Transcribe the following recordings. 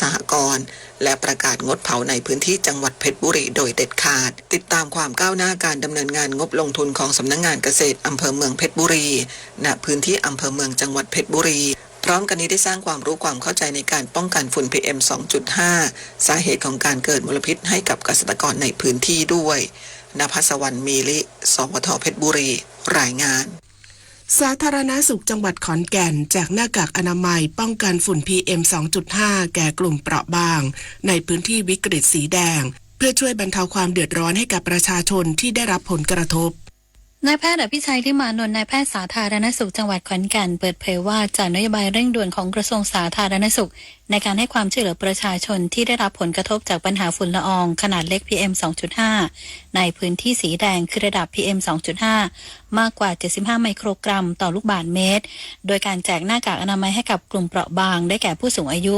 สหกรณ์ และประกาศงดเผาในพื้นที่จังหวัดเพชรบุรีโดยเด็ดขาด ติดตามความก้าวหน้าการดำเนินงานงบลงทุนของสำนักงานเกษตรอำเภอเมืองเพชรบุรี ณ พื้นที่อำเภอเมืองจังหวัดเพชรบุรี พร้อมกันนี้ได้สร้างความรู้ความเข้าใจในการป้องกันฝุ่น พีเอ็ม สองจุดห้า สาเหตุของการเกิดมลพิษให้กับเกษตรกรในพื้นที่ด้วย นภัสวรรณ มีลิ สวท เพชรบุรี รายงาน สาธารณสุขจังหวัดขอนแก่นแจกหน้ากากอนามัยป้องกันฝุ่น พีเอ็ม สองจุดห้า แก่กลุ่มเปราะบางในพื้นที่วิกฤตสีแดง เพื่อช่วยบรรเทาความเดือดร้อนให้กับประชาชนที่ได้รับผลกระทบ นายแพทย์อภิชัย ลิมานนท์ นายแพทย์สาธารณสุขจังหวัดขอนแก่น เปิดเผยว่าจากนโยบายเร่งด่วนของกระทรวงสาธารณสุข ในการให้ความช่วยเหลือประชาชนที่ได้รับผลกระทบจากปัญหาฝุ่นละอองขนาดเล็ก พีเอ็ม สองจุดห้า ในพื้นที่สีแดง คือระดับ พีเอ็ม สองจุดห้า มากกว่า เจ็ดสิบห้า ไมโครกรัมต่อลูกบาศก์เมตร โดยการแจกหน้ากากอนามัยให้กับกลุ่มเปราะบาง ได้แก่ผู้สูงอายุ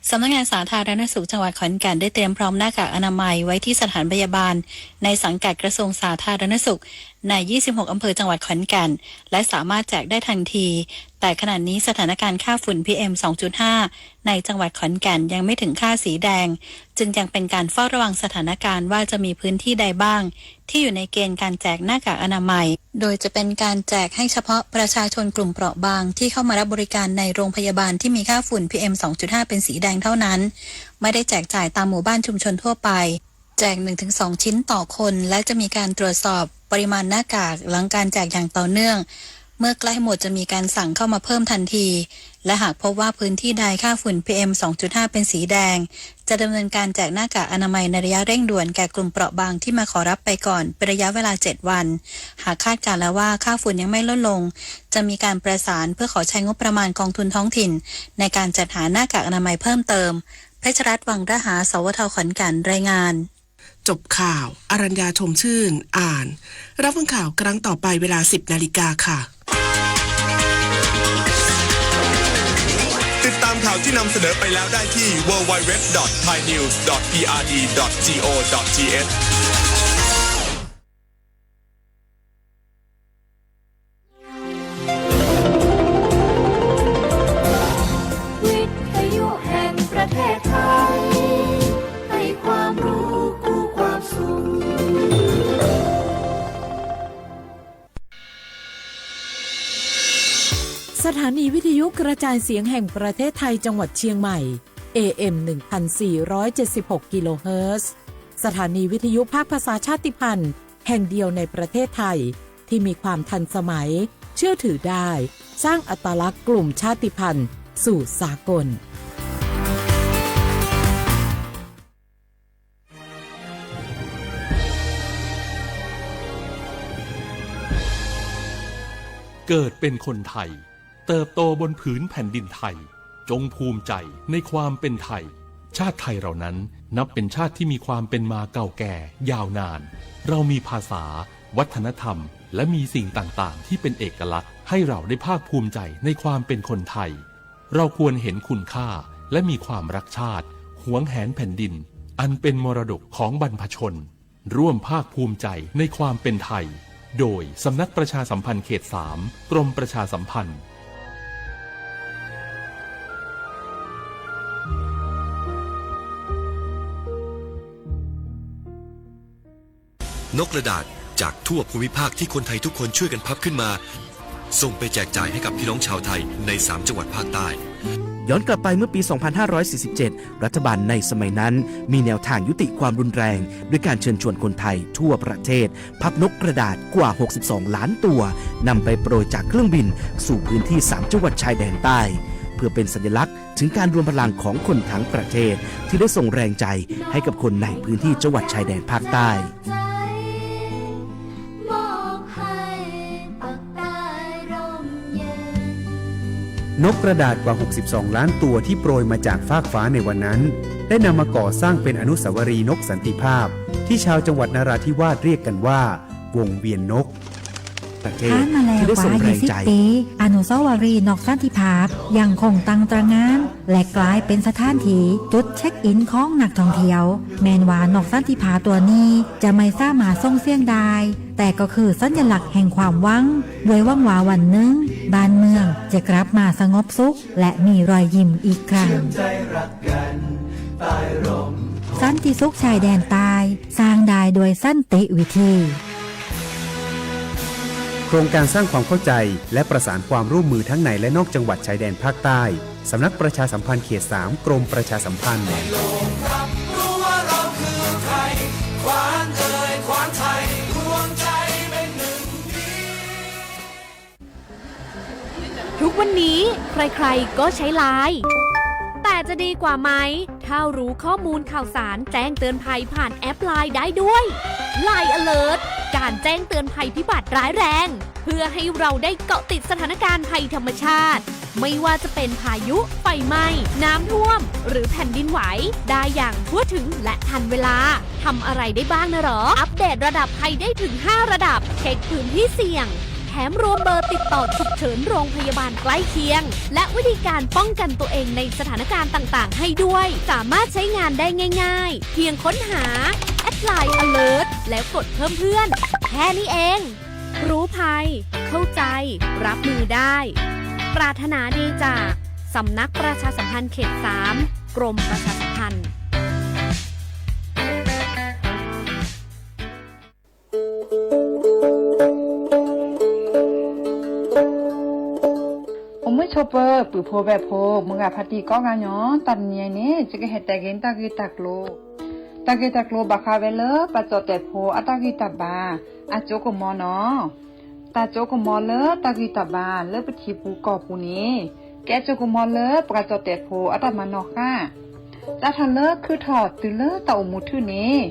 สำนักงานสาธารณสุขจังหวัดขอนแก่นได้เตรียมพร้อมหน้ากากอนามัยไว้ที่สถานพยาบาลในสังกัดกระทรวงสาธารณสุข ใน ยี่สิบหก อำเภอจังหวัดขอนแก่น และสามารถแจกได้ทันที แต่ขณะนี้สถานการณ์ค่าฝุ่น พีเอ็ม สองจุดห้า ในจังหวัดขอนแก่นยังไม่ถึงค่าสีแดง จึงยังเป็นการเฝ้าระวังสถานการณ์ว่าจะมีพื้นที่ใดบ้างที่อยู่ในเกณฑ์การแจกหน้ากากอนามัย โดยจะเป็นการแจกให้เฉพาะประชาชนกลุ่มเปราะบางที่เข้ามารับบริการในโรงพยาบาลที่มีค่าฝุ่น พีเอ็ม สองจุดห้า เป็นสีแดงเท่านั้น ไม่ได้แจกจ่ายตามหมู่บ้านชุมชนทั่วไป แจก หนึ่งถึงสอง ชิ้นต่อคน และจะมีการตรวจสอบปริมาณหน้ากากหลังการแจกอย่างต่อเนื่อง เมื่อใกล้หมดจะมีการสั่งเข้ามาเพิ่มทันที และหากพบว่าพื้นที่ใดค่าฝุ่น พีเอ็ม สองจุดห้า เป็นสีแดง จะดำเนินการแจกหน้ากากอนามัยในระยะเร่งด่วนแก่กลุ่มเปราะบางที่มาขอรับไปก่อน เป็นระยะเวลา เจ็ด วัน หากคาดการณ์แล้วว่าค่าฝุ่นยังไม่ลดลง จะมีการประสานเพื่อขอใช้งบประมาณกองทุนท้องถิ่น ในการจัดหาหน้ากากอนามัยเพิ่มเติม เพชรรัตน์ วังระหา สวท ขอนแก่น รายงาน จบข่าว อรัญญา ชมชื่น อ่าน รับฟังข่าวครั้งต่อไปเวลา สิบ นาฬิกาค่ะ ติดตามข่าวที่นำเสนอไปแล้วได้ที่ ดับเบิลยู ดับเบิลยู ดับเบิลยู ดอท ไทยนิวส์ ดอท พีอาร์ดี ดอท จี โอ ดอท ที เอช วิทยุแห่งประเทศไทย ให้ความรู้คู่ความสุข สถานีวิทยุกระจายเสียงแห่งประเทศไทยจังหวัดเชียงใหม่ เอ เอ็ม หนึ่งพันสี่ร้อยเจ็ดสิบหก กิโลเฮิรตซ์ สถานีวิทยุภาคภาษาชาติพันธุ์แห่งเดียวในประเทศไทย ที่มีความทันสมัย เชื่อถือได้ สร้างอัตลักษณ์กลุ่มชาติพันธุ์สู่สากล เกิดเป็นคนไทย เติบโตบนผืนแผ่นดินไทย จงภูมิใจในความเป็นไทย ชาติไทยเรานั้นนับเป็นชาติที่มีความเป็นมาเก่าแก่ยาวนาน เรามีภาษา วัฒนธรรม และมีสิ่งต่างๆ ที่เป็นเอกลักษณ์ ให้เราได้ภาคภูมิใจในความเป็นคนไทย เราควรเห็นคุณค่า และมีความรักชาติ หวงแหนแผ่นดิน อันเป็นมรดกของบรรพชน ร่วมภาคภูมิใจในความเป็นไทย โดยสำนักประชาสัมพันธ์เขต สาม กรมประชาสัมพันธ์ นกกระดาษจากทั่วภูมิภาคที่คนไทยทุกคนช่วยกันพับขึ้นมา ส่งไปแจกจ่ายให้กับพี่น้องชาวไทยในสามจังหวัดภาคใต้ ย้อนกลับไปเมื่อปี สองพันห้าร้อยสี่สิบเจ็ด รัฐบาลในสมัยนั้นมีแนวทางยุติความรุนแรง ด้วยการเชิญชวนคนไทยทั่วประเทศ พับนกกระดาษกว่า หกสิบสองล้านตัว นำไปโปรยจากเครื่องบินสู่พื้นที่สามจังหวัดชายแดนใต้ เพื่อเป็นสัญลักษณ์ถึงการรวมพลังของคนทั้งประเทศ ที่ได้ส่งแรงใจให้กับคนในพื้นที่จังหวัดชายแดนภาคใต้ นกกระดาษกว่า หกสิบสองล้านตัวที่โปรยมาจากฟากฟ้าในวันนั้น ได้นำมาก่อสร้างเป็นอนุสาวรีย์นกสันติภาพ ที่ชาวจังหวัดนราธิวาสเรียกกันว่า วงเวียนนก ผ่านมาแล้วกว่ายี่สิบปี อนุสาวรีย์นกสันติภาพยังคงตั้งตระหง่าน และกลายเป็นสถานที่จุดเช็คอินของนักท่องเที่ยว แม้นว่านกสันติภาพตัวนี้จะไม่สามารถส่งเสียงได้ แต่ก็คือสัญลักษณ์แห่งความหวัง โดยหวังว่าวันหนึ่ง บ้านเมืองจะกลับมาสงบสุข และมีรอยยิ้มอีกครั้ง สันติสุขชายแดนใต้ สร้างได้ด้วยสันติวิธี โครงการสร้างความเข้าใจและประสานความร่วมมือทั้งในและนอกจังหวัดชายแดนภาคใต้ สำนักประชาสัมพันธ์เขต สาม กรมประชาสัมพันธ์ ทุกวันนี้ใครๆก็ใช้ไลน์ แต่จะดีกว่าไหม ถ้ารู้ข้อมูลข่าวสารแจ้งเตือนภัยผ่านแอปไลน์ได้ด้วย ไลน์ Alert การแจ้งเตือนภัยพิบัติร้ายแรง เพื่อให้เราได้เกาะติดสถานการณ์ภัยธรรมชาติ ไม่ว่าจะเป็นพายุ ไฟไหม้ น้ำท่วม หรือแผ่นดินไหว ได้อย่างทั่วถึงและทันเวลา ทำอะไรได้บ้างนะหรอ อัปเดตระดับภัยได้ถึง ห้า ระดับ เช็คพื้นที่เสี่ยง แถมรวมเบอร์ติดต่อฉุกเฉินโรงพยาบาลใกล้เคียง และวิธีการป้องกันตัวเองในสถานการณ์ต่างๆ ให้ด้วย สามารถใช้งานได้ง่ายๆ เพียงค้นหา แอดไลน์ Alert แล้วกดเพิ่มเพื่อน แค่นี้เอง รู้ภัย เข้าใจ รับมือได้ ปรารถนาดีจาก สำนักประชาสัมพันธ์เขต สาม กรมประชาสัมพันธ์ အိၣ်မုာ်ဆိးပၢၤ ပုၢ်ဖိဝဲၢ်ဖိ မုၢ်ဂၤဖါတံၢ်ကိးဂၤညီ တၢ်တနံၤအံၤန့ၣ် ယကဟဲတဲက့ၤတၢ်ဂ့ၢ်တၢ်ကျိၤ တၢ်ဂ့ၢ်တၢ်ကျိၤဘၣ်ဃးဝဲလၢ ပှၤကၠီၣ်တဲာ်ဖိအတၢ်ဂံၢ်တၢ်ဘါ အစိကမီၤနီၤ တၢ်စိကမီၤလၢတၢ်ဂံၢ်တၢ်ဘါလၢပထံပူၤကီၢ်ပူၤန့ၣ် ကဲစိကမီၤလၢပှၤကၠီၣ်တဲာ်ဖိအတၢ်မၤနီၣ်ဃၣ် စးထီၣ်လၢခုထီၣ်တုၤလၢတၢ်အိၣ်မူထူၣ်န့ၣ်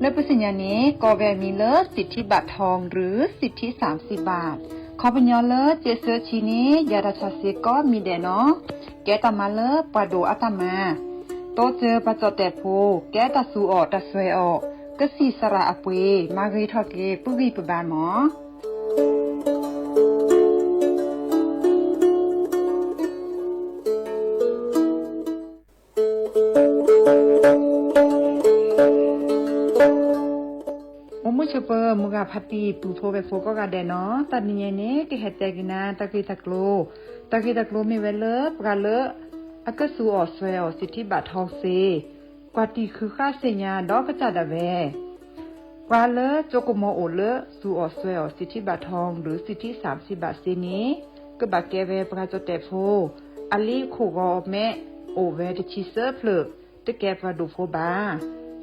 လၢပသ့ၣ်ညါန့ၣ် ကိးဝဲအမံၤလၢ สิทธิบัตรทอง หรือ สิทธิสามสิบบาท ခီပညီလၢ စ့းဆၢဆံန့ၣ် ယၤတၢ်ဆါစ့ကိးမံၤဒဲးနီၤ ကဲတၢ်မၤလၢပှၤဒိၣ်အတၢ်မၤ တိစၢၤပှၤကၠီၣ်တဲာ်ဖိ ကဲတၢ်သူအီၤတၢ်စွဲအီၤ ကစံၣ်စရၣ်အပှ့ၤ မၤဂ့ၤထီၣ်က့ၤ ပုၢ်ဂံၢ်ပဘါမီၤ အိၣ်မုာ်ဆိးပၢၤ မုၢ်ဂၤဖါတံၢ် ပုၢ်ဖိဝဲၢ်ဖိကိးဂၤဒဲးနီၤ တၢ်နံၤညါအံၤန့ၣ် ကဟဲတဲက့ၤနၤ တၢ်ဂ့ၢ်တၢ်ကျိၤ တၢ်ဂ့ၢ်တၢ်ကျိၤမ့ၢ်ဝဲလၢ ပှၤလၢ အကစူၢ်အီၣ်စွဲအီၤ สิทธิบัตรทอง စ့ ကွၢ်တံၢ်ဃုာ်ဃာ်သ့ၣ်ညါဒီးကစၢ်ဒၣ်ဝဲ ပှၤလၢစိကမီၤအိၣ်လၢ စူၢ်အီၣ်စွဲအီၤ สิทธิบัตรทอง หรือ สิทธิสามสิบบาท စ့န့ၣ် ကဘၣ်ကဲဝဲပှၤကၠီၣ်တဲာ်ဖိ အလံာ်ခိၣ်ဂီၤမဲ အိၣ်ဝဲတဆံသၢဖျၢၣ် တကဲပှၤဒိၣ်ဖိဘၣ်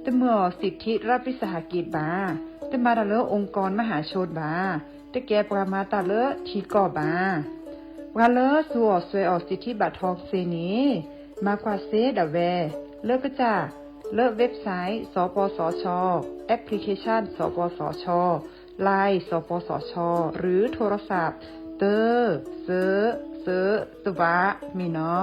တမၢအီၤ สิทธิรัฐวิสาหกิจ ဘၣ် တမၤတၢ်လၢ องค์กรมหาชน ဘၣ် တကဲပှၤမၤတၢ်လၢထံကီၢ်ဘၣ် ပှၤလၢစူၢ်အီၣ်စွဲအီၤ สิทธิบัตรทอง စ့န့ၣ် မၤကွၢ်စ့ဒၣ်ဝဲ လၢကစၢ် လၢ website สปสช application สปสช Line สปสช หรือโทรศัพท์ တၢ စၢ စၢ တဝး မ့ၢ်နီၤ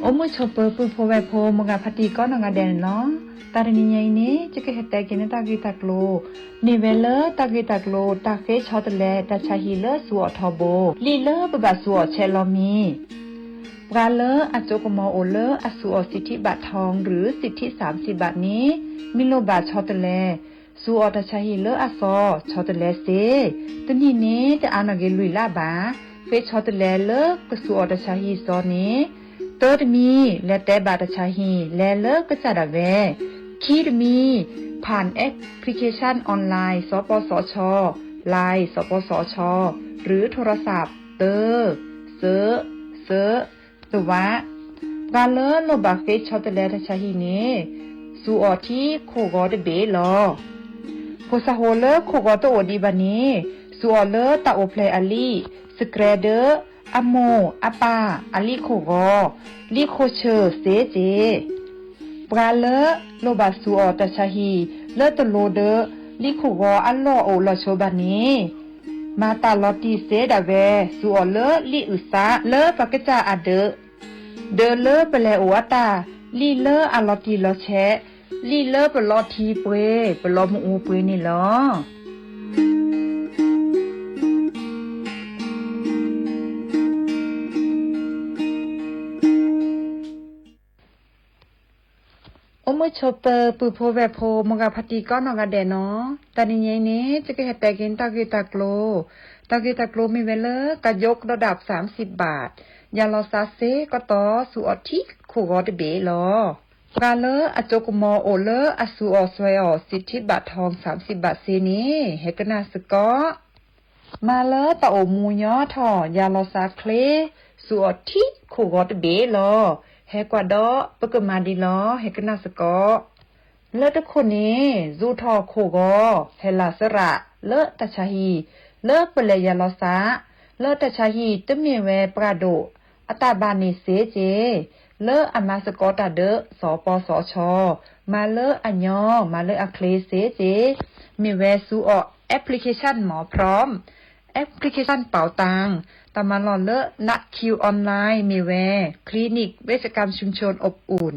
အိၣ်မုာ်ဆိးပၢၤ ပုၢ်ဖိဝဲၢ်ဖိ မုၢ်ဂၤဖါတံၢ်ကိးနီၢ်ဂၤဒဲးန့ၣ်လီၤ. တၢ်တနံၤညါအံၤန့ၣ် ယကဟဲတဲက့ၤန့ၢ်တၢ်ဂ့ၢ်တၢ်ကျိၤ မ့ၢ်ဝဲလၢတၢ်ဂ့ၢ်တၢ်ကျိၤ တၢ်ဃ့ဆီတလဲ တၢ်ဆါဟံၣ်လၢစူးအီၣ်ထီဘိ လံာ်လၢပဘၣ်စူးအီၣ်ဆဲးလီၤမံၤ ပှၤလၢအစိကမီၤအိၣ်လၢအစူးအီၣ် สิทธิบัตรทอง หรือ สิทธิสามสิบบาท န့ၣ် မ့ၢ်လိၣ်ဘၣ်ဆီတလဲ စူးအီၣ်တၢ်ဆါဟံၣ်လၢအသီ ဆီတလဲစ့ တနံၣ်န့ၣ် တအါနီၢ်က့ၤလွံၢ်လါဘၣ် ဃ့ဆီတလဲလၢကစူးအီၣ်တၢ်ဆါဟံၣ်သီန့ၣ် တၢတမံၤ လဲၤတဲဘၣ်တၢ်ဆါဟံၣ် လဲၤလၢကစၢ်ဒၣ်ဝဲ ခံတမံၤ ผ่านแอปพลิเคชัน ออนไลน์ สปสช Line สปสช หรือโทรศัพท์ တၢ စၢ စၢ တဝး ပှၤလၢလိၣ်ဘၣ်ဃ့ဆီတလဲတၢ်ဆါဟံၣ်န့ၣ် စူးအီၣ်ထံခိၣ်ဂီၤတဘ့ၣ်လီၤ. ဖိသၣ်ဟိၤလၢခိၣ်ဂီၤတအိၣ်ဒံးဘၣ်န့ၣ် စူးအီၣ်လၢတၢ်အိၣ်ဖျဲၣ်အလံာ် စကြဲဒၢ အမိၢ်အပၢ်အလံာ်ခိၣ်ဂီၤ လံာ်ခိၣ်ဆၢၣ်စ့တ့ၢ် ပှၤလၢလိၣ်ဘၣ်စူးအီၣ်တၢ်ဆါဟံၣ်လၢတလိၤဒီး လံာ်ခိၣ်ဂီၤအလီၢ်အိၣ်လီၤဆိဘၣ်န့ၣ်, မၤတၢ်လီၤတံၢ်စ့ဒၣ်ဝဲ စူးအီၤလၢလံာ်အုၣ်သးလၢပှၤကစၢ်အဒၢး, ဒၢးလၢပလဲၤအိၣ်အတၢ်, လံာ်လၢအလီၤတံၢ်လီၤဆဲး, လံာ်လၢပလီၤထံပှ့ၤ ပလီၤမုၢ်အူပှ့ၤန့ၣ်လီၤ. အိၣ်မုာ်ဆိးပၢၤ ပုၢ်ဖိဝဲၢ်ဖိ မိၢ်ဂၤဖါတံၢ်ကိးနီၢ်ဂၤဒဲးနီၤ, တနံၤညါအံၤန့ၣ် ယကဟဲတဲက့ၤတၢ်ဂ့ၢ်တၢ်ကျိၤ, တၢ်ဂ့ၢ်တၢ်ကျိၤမ့ၢ်ဝဲလၢ ကယိကဒီးဒၣ် သၢဆံဘး, ယၤလီၤသးစ့ကတီၢ် စူးအီၤထံခိၣ်ဂီၤတဘ့ၣ်လီၤ. ပှၤလၢအစိကမီၤအိၣ်လၢအစူးအီၤစွဲအီၤ စံးထံဘးထီ သၢဆံဘးစ့န့ၣ် ဟဲကနၣ်စ့ၢ်ကီး မၤလၢတၢ်အိၣ်မူညီထီၣ် ယၤလီၤသးချ့, စူးအီၤထံခိၣ်ဂီၤတဘ့ၣ်လီၤ. ဟဲကွၢ်ဒီးပကမၤဒ်လီၤ ဟဲကနၣ်စ့ၢ်ကီး. လၢတခိၣ်န့ၣ် စူးထီၣ်ခိၣ်ဂီၤ ဟဲလီၤစရး လၢတၢ်ဆါဟံၣ် လၢပလဲၤယၤလီၤသး, လၢတၢ်ဆါဟံၣ်တမ့ၢ်ဝဲပှၤဒိၣ်အတၢ်ဘါန့ၣ်စ့ၢ်ကီး လၢအမၤစ့ၢ်ကီးတၢ်ဒီး စီၤပီစီၤဆီ, မၤလၢအညီ မၤလၢအချ့စ့ၢ်ကီး မ့ၢ်ဝဲစူးအီၤ application မ့ၢ် Prompt, application ပီၣ်တၢ်, တၢ်မၤလီၢ်လၢ နးၣ်ခံ online မ့ၢ်ဝဲ Clinic เวชกรรมชุมชนอบอุ่น,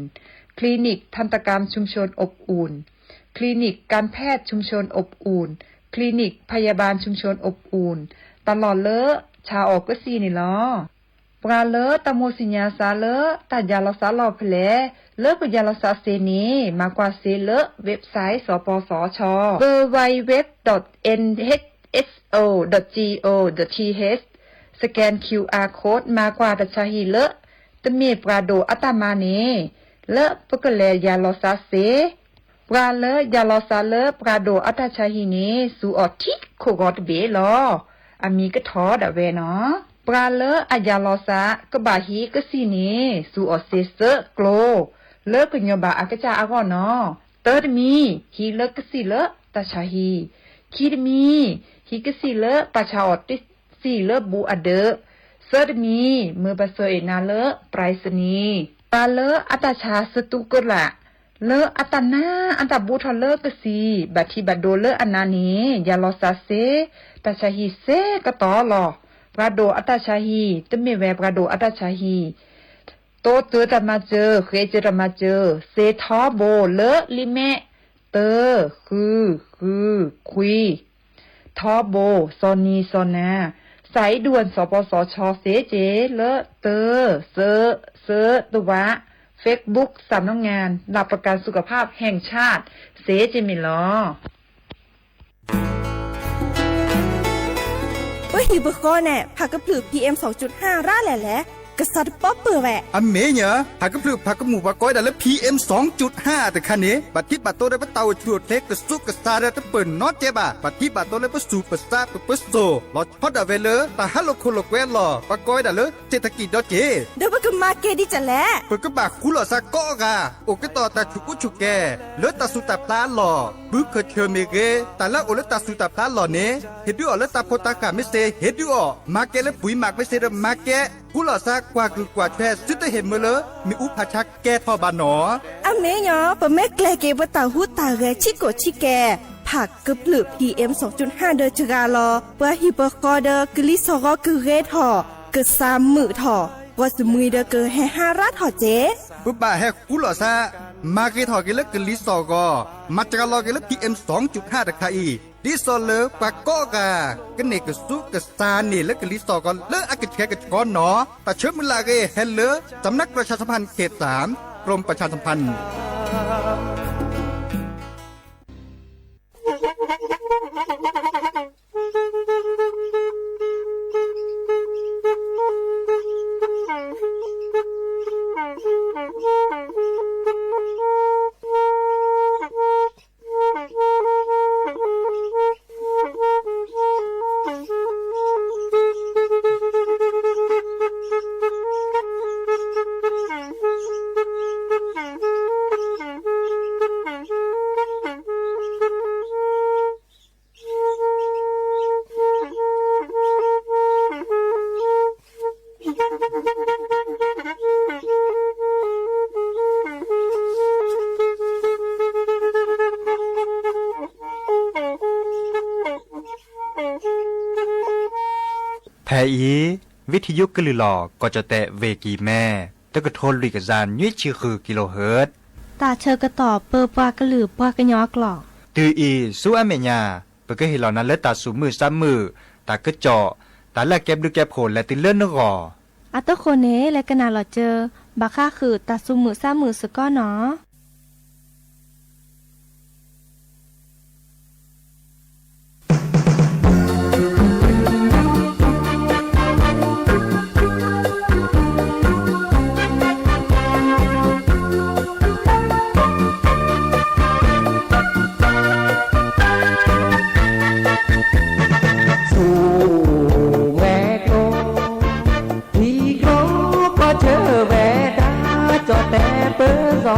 Clinic ทันตกรรมชุมชนอบอุ่น, Clinic การแพทย์ชุมชนอบอุ่น, Clinic พยาบาลชุมชนอบอุ่น တၢ်လီၢ်လၢဆါအီၤကစံၣ်န့ၣ်လီၤ. ပှၤလၢတၢ်မိၣ်သ့ၣ်ညါစးလၢ တၢ်ယၤလီၤသးလီၢ်ဖဲလဲၣ် လၢပယၤလီၤသးစ့န့ၣ် မၤကွၢ်စ့လၢ website စီၤပီစီၤဆီ www.nhso.go.th, scan QR code မၤကွၢ်တၢ်ဆါဟံၣ်လၢ တမ့ၢ်ပှၤဒိၣ်အတၢ်မၤန့ၣ် လၢပကလဲၤယၤလီၤသးစ့ ပှၤလၢယၤလီၤသးလၢပှၤဒိၣ်အတၢ်ဆါဟံၣ်န့ၣ် စူးအီၤထံခိၣ်ဂီၤတဘ့ၣ်လီၤ. အမံၤကထီၣ်ဒၣ်ဝဲနီၤ. ပှၤလၢအယၤလီၤသးကဘၣ်ဟံးကစံၣ်န့ၣ် စူးအီၤစ့စၢကျိၤ လၢကညီဘၣ်အကစၢ်အဂီၢ်နီၤ. တၢတမံၤ ဟံးလၢကစံၣ်လၢတၢ်ဆါဟံၣ်, ခံတမံၤ ဟံးကစံၣ်လၢပာ်ဆါအီၤတစံၣ်လၢဘူးအဒၢး, သၢတမံၤ မၢပှၤဆှၢအ့ၣ်နၤလၢ ပြၢးစနံၤ. ပှၤလၢအတၢ်ဆါစတူးကလာ် လၢအတၢ်နာ်အတၢ်ဘူးထီၣ်လၢကစံၣ် ဘၣ်ထံးဘၣ်ဒိလၢအနါန့ၣ် ယၤလီၤသးစ့ တၢ်ဆါဟံၣ်စ့ကတီၢ်လီၤ. ပှၤဒိၣ်အတၢ်ဆါဟံၣ် တမ့ၢ်ဝဲပှၤဒိၣ်အတၢ်ဆါဟံၣ် တိစၢၤတၢ်မၤစၢၤ ဃ့စၢၤတၢ်မၤစၢၤ စ့ထီဘိလၢလံာ်မဲာ် တၢ ဃု ဃု ခွံ ထီဘိ စီၤနံၤစီၤနၤ စးအံဒူၣ်စီၤပီစီၤဆီစ့က့လၢ တၢ စၢ စၢ တဝး Facebook สำนักงานหลักประกันสุขภาพแห่งชาติ စ့က့မ့ၢ်လီၤ. ပဟံၣ်ပဃီန့ၣ် ဖးကဖျၢၣ် PM စူး ရၣ်လဲၣ်လဲၣ်, ကစးတပီၢ်ပၢၢ်ဝဲ. အမ့ၢ်ညါ ဖးကဖျၢၣ်ဖးကမူၣ်ပှၤကိးဝဲဒၣ်လၢ PM စူး တခါန့ၣ် ဘၣ်ထံးဘၣ်တိလၢပတၢ်အိၣ်ဆူၣ်အိၣ်ချ့ကဆူးကစါဒီးတပၢၢ်နီတကဲဘၣ်. ဘၣ်ထံးဘၣ်တိလၢပစူၢ်ပစါပပၢစိၣ် လီၤဆီဒၣ်ဝဲလၢ တၢ်ဟးလိာ်ခိၣ်လိာ်ကွဲအလီၢ် ပှၤကိးဝဲဒၣ်လၢ เศรษฐกิจ ဒီးက့ၤ ဒီးပကမၤကဲဒ်လဲၣ်. ပကဘၣ်ဃူလိာ်သးကိးဂၤ အိၣ်က့ၤဒီးတၢ်ဆူးကူဆူၣ်ကဲၤ လၢတၢ်စူၢ်တၢ်ပျၢ်အလီၢ်, ဘုခၢၣ်ဆၢၣ်မ့ၢ်ဂ့ၤ, တၢ်လၢအအိၣ်လၢတၢ်စူၢ်တၢ်ပျၢ်အလီၢ်န့ၣ် ဟ့ၣ်ဒုးအီၤလၢတၢ်ဖိတၢ်ဃၢ်မ့ၢ်စ့ၢ် ဟ့ၣ်ဒုးအီၤ, မၤကဲလၢပှံၤမးမ့ၢ်စ့ၢ်ဒီးမၤကဲ, ဃူလိာ်သးကွၢ်ကလုၢ်ကွၢ်ထွဲ စုတဟ့ၣ်မၢလၢမ့ၣ်အူဖးဆါကဲထီၣ်ဘၣ်နီၤ. အမ့ၢ်ညီ ပမ့ၢ်ကျဲၤက့ၤပတၢ်ဟူးတၢ်ဂဲၤဆံးကိာ်ဆံးကဲၤ ဖးကဖျၢၣ် PM စူး ဒီးစှၤဂၤလီၤ. ပှၤဟံၣ်ပဃီဒီးကလံၤစှီၣ်ဂီၤကဂ့ၤထီၣ်, ကစၢ်မုာ်ထီၣ်, ပှၤစမံၤဒီးကဟဲဟါရၣ်ထီၣ်က့ၤ. ပဘၣ်ဟဲဃူလိာ်သး မၤဂ့ၤထီၣ်က့ၤလၢကလံၤစှီၣ်ဂီၤ, မၤစှၤလီၤက့ၤလၢ PM စူး တခါအံၤ, ဒ်သိးလၢပှၤကိးဂၤ ကန့ၢ်ကဆူးကစါန့ၣ်လၢကလံၤစှီၣ်ဂီၤလၢအကဆှဲကဆှီနီၤ. တၢ်ဆၢမုၢ်လၢ်အဂ့ၢ် ဟဲလၢ สำนักประชาสัมพันธ์เขตสาม กรมประชาสัมพันธ์ အံၤ ဝံထံယုကလုၢ်လီၤ ကီၢ်ကၠီၣ်တဲၣ် ဝ့ၢ်ကံၢ်မဲ တကထိလွံၢ်ကယၤနွံဆံဃုကံလိဟၢၣ် တၢ်ဆၢကတီၢ်ပၢပှၤကလုာ်ပှၤကညီအကျိာ် တုၤအံၤဆူအမဲာ်ညါ ပကဟ့ၣ်လီၤနၤလၢတၢ်သူၣ်မုာ်သးမုာ် တၢ်ကစီၣ် တၢ်လၢအကဲဘျုးကဲဖှိၣ်လဲၤတုၤလၢနဂီၢ် အတဃိန့ၣ် လဲၤကနၣ်လီၤစၢၤ ဘၣ်ဃးဃုာ်တၢ်သူၣ်မုာ်သးမုာ်စ့ၢ်ကီးနီၤ. ဆူမဲာ်ကျိ ထံကျိကီၢ်ဆၢဝဲဒၣ် ကၠီၣ်တဲၣ်ပၢစီၤ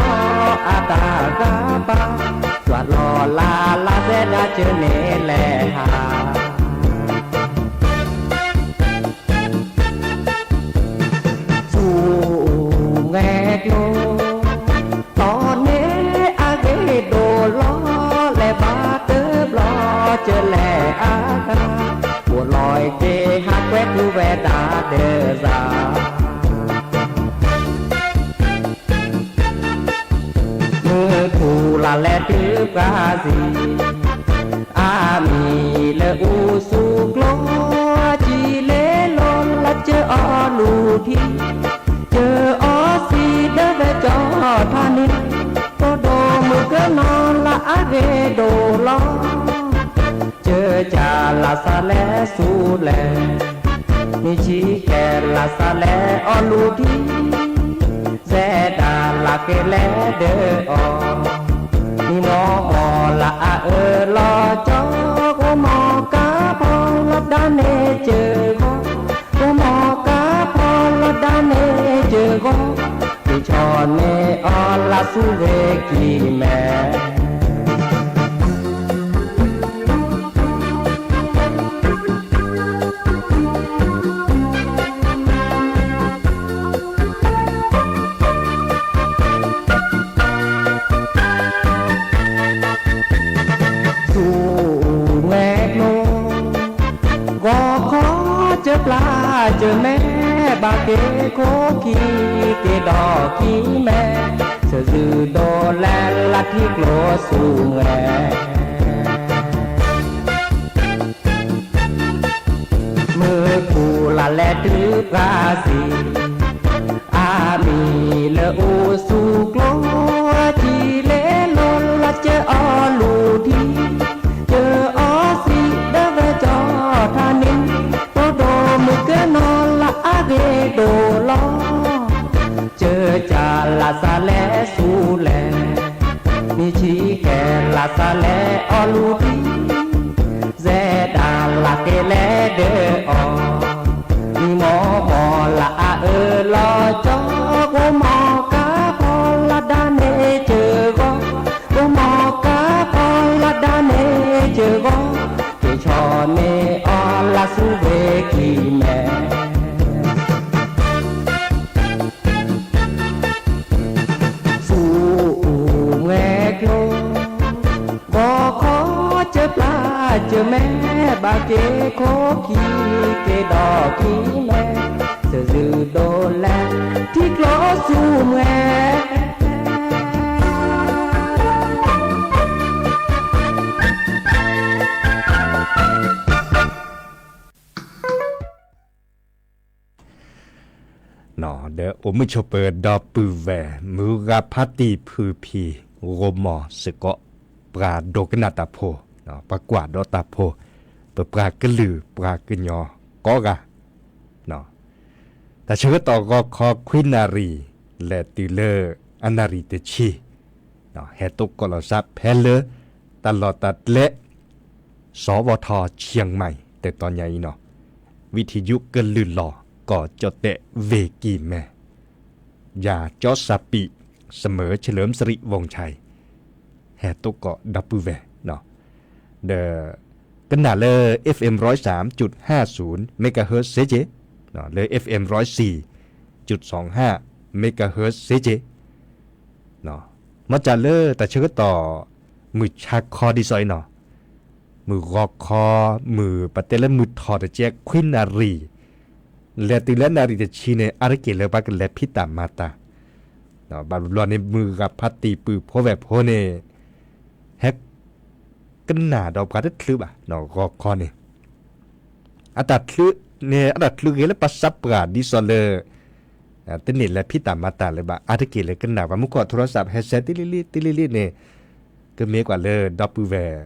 အတၢ်ဂၤပၢ် ယွၤလီၤလးလၢ်စဲဒၣ်ကၢၢ်န့ၣ်လဲၤဟး ဆူမဲာ်ကျိ တီန့ၣ်အဂ့ၢ်ဒိၣ်လီၤ လဲၤဘၣ်တဘျီကၢၢ်လဲၤအါဂၤ အိၣ်လီၤက့ၤဟးကွဲးထူဝဲဒၣ်ဒီးစၢ် မုၢ်ထူလၢ်လဲၤတုၤပှၤစံး အါမံၤလၢအူဆူကျိ ကံလ့လိၤလၢကၢၢ်အီလူၤထံ ကၢၢ်အီစံးဒၢဝဲကၠီထါန့ၣ် တိၢ်ဒိၣ်မုၢ်ကနီၤလၢအဂ့ၢ်ဒိၣ်လီၤ ကၢၢ်ကၢ်လၢ်စးလဲၤဆူလဲၣ် မ့ၢ်ဆံးကဲလၢ်စးလဲၤအီလူၤထံ စဲဒၣ်လၢက့ၤလဲၤဒၢးအီၤ မံမီၢ်မီၢ်လၢအအၢၣ်လီၤကၠီ ဂိၢ်မီၢ်ကါဖီလီၤဒၣ်န့ၢ်စၢၤဂီၢ် ဂိၢ်မီၢ်ကါဖီလီၤဒၣ်န့ၢ်စၢၤဂီၢ် က့ၤဆီၣ်န့ၢ်အီၤလၢဆူဝ့ၢ်ကံၢ်မဲ ဆူမဲာ်ကျိ ဂီၤခီစၢပျၢ်စၢမဲ ဘၣ်က့ၤခိၣ်ခံ က့ၤဒီးခံမဲ စၢၤစုဒိးလဲလၢထံကျိဆူမဲာ် မုၢ်ထူလၢ်လဲၤတုၤပှၤစံး အါမံၤလၢအူဆူကျိ ကံလ့လိၤလၢကၢၢ်အီလူၤထံ ကၢၢ်အီစံးဒၢဝဲကၠီထါန့ၣ် တိၢ်ဒိၣ်မုၢ်ကနီၤလၢအဂ့ၢ်ဒိၣ်လီၤ ကၢၢ်ကၢ်လၢ်စးလဲၤဆူလဲၣ် မ့ၢ်ဆံးကဲလၢ်စးလဲၤအီလူၤထံ စဲဒၣ်လၢက့ၤလဲၤဒၢးအီၤ မံမီၢ်မီၢ်လၢအအၢၣ်လီၤကၠီ ဂိၢ်မီၢ်ကါဖီလီၤဒၣ်န့ၢ်စၢၤဂီၢ် ဂိၢ်မီၢ်ကါဖီလီၤဒၣ်န့ၢ်စၢၤဂီၢ် က့ၤဆီၣ်န့ၢ်အီၤလၢဆူဝ့ၢ်ကံၢ်မဲ ဆူမဲာ်ကျိ ဂီၤခီစၢပျၢ်စၢမဲ ဘၣ်က့ၤခိၣ်ခံ က့ၤဒီးခံမဲ စၢၤစုဒိးလဲထံကျိဆူမဲာ် ဒီးအိၣ်မုာ်ဆိးပၢၤဒီပုၢ်ဝဲၢ် မုၢ်ဂၤဖါတံၢ်ဖုဖံ ဂိၢ်မီၢ်စ့ၢ်ကီး ပှၤဒိကနၣ်တၢ်ဖိ, ပှၤကွၢ်ဒီးတၢ်ဖိ, ပပှၤကလုာ်ပှၤကညီကိးဂၤ, တၢ်ဆၢကတီၢ်ဂီၤခီခွံနၣ်ရံၣ် လဲၤတုၤလၢအနၣ်ရံၣ်တဆံ ဟဲတိကိးလီၤစၢ်ဖဲလၢ တၢ်လီၢ်တၢ်ကျဲ စီၤဝီၤထီၣ် เชียงใหม่ တတီၤညါအံၤနီၤ, ဝံထံယုကလုၢ်လီၤ ကီၢ်ကၠီၣ်တဲၣ် ဝ့ၢ်ကံၢ်မဲ, ယၤကၠီစၢ်ပံး เสมอเฉลิมสิริวงศ์ชัย ဟဲတိကိးဒီပုၢ်ဝဲၢ်, ဒီး ကနၣ်လၢ FM ร้อยสามจุดห้าศูนย์ megahertz စ့ၢ်ကီး, လၢ FM ร้อยสี่จุดสองห้า megahertz စ့ၢ်ကီး, မ့ၢ်စ့ၢ်လၢတၢ်ဆၢကတီၢ် မုၢ်ဆါခီဒ်သိးအံၤနီၤ, မုၢ်ဂီၤခီ မုၢ်ပတဲလၢမုၢ်ထီၣ်တကဲခွံနၣ်ရံၣ် လဲၤတုၤလၢနၣ်ရံၣ်တဆံန့ၣ် အါတက့ၢ်လၢပှၤကလဲၤဖံးတၢ်မၤတၢ်, ဘၣ်ဘျီန့ၣ် မုၢ်ဂၤဖါတံၢ်ပုၢ်ဖိဝဲၢ်ဖိန့ၣ် ဟဲကနၣ်ဒီးပှၤတချုးဘၣ်, ဂီၤခီန့ၣ် အတၢ်ချုးန့ၣ် အတၢ်ချုးဂ့ၤလၢပှၤစးပှၢ်ဒ်သိးလၢ တန့ၢ်လဲၤဖံးတၢ်မၤတၢ်လၢၤဘၣ်, အါတက့ၢ်လၢကနၣ်ပှၤမူခိၣ် ထိရစပ် ဟဲစဲးတ့လံလံ တ့လံလံန့ၣ် ကမ့ၢ်ကွၢ်လၢဒီပုၢ်ဝဲၢ်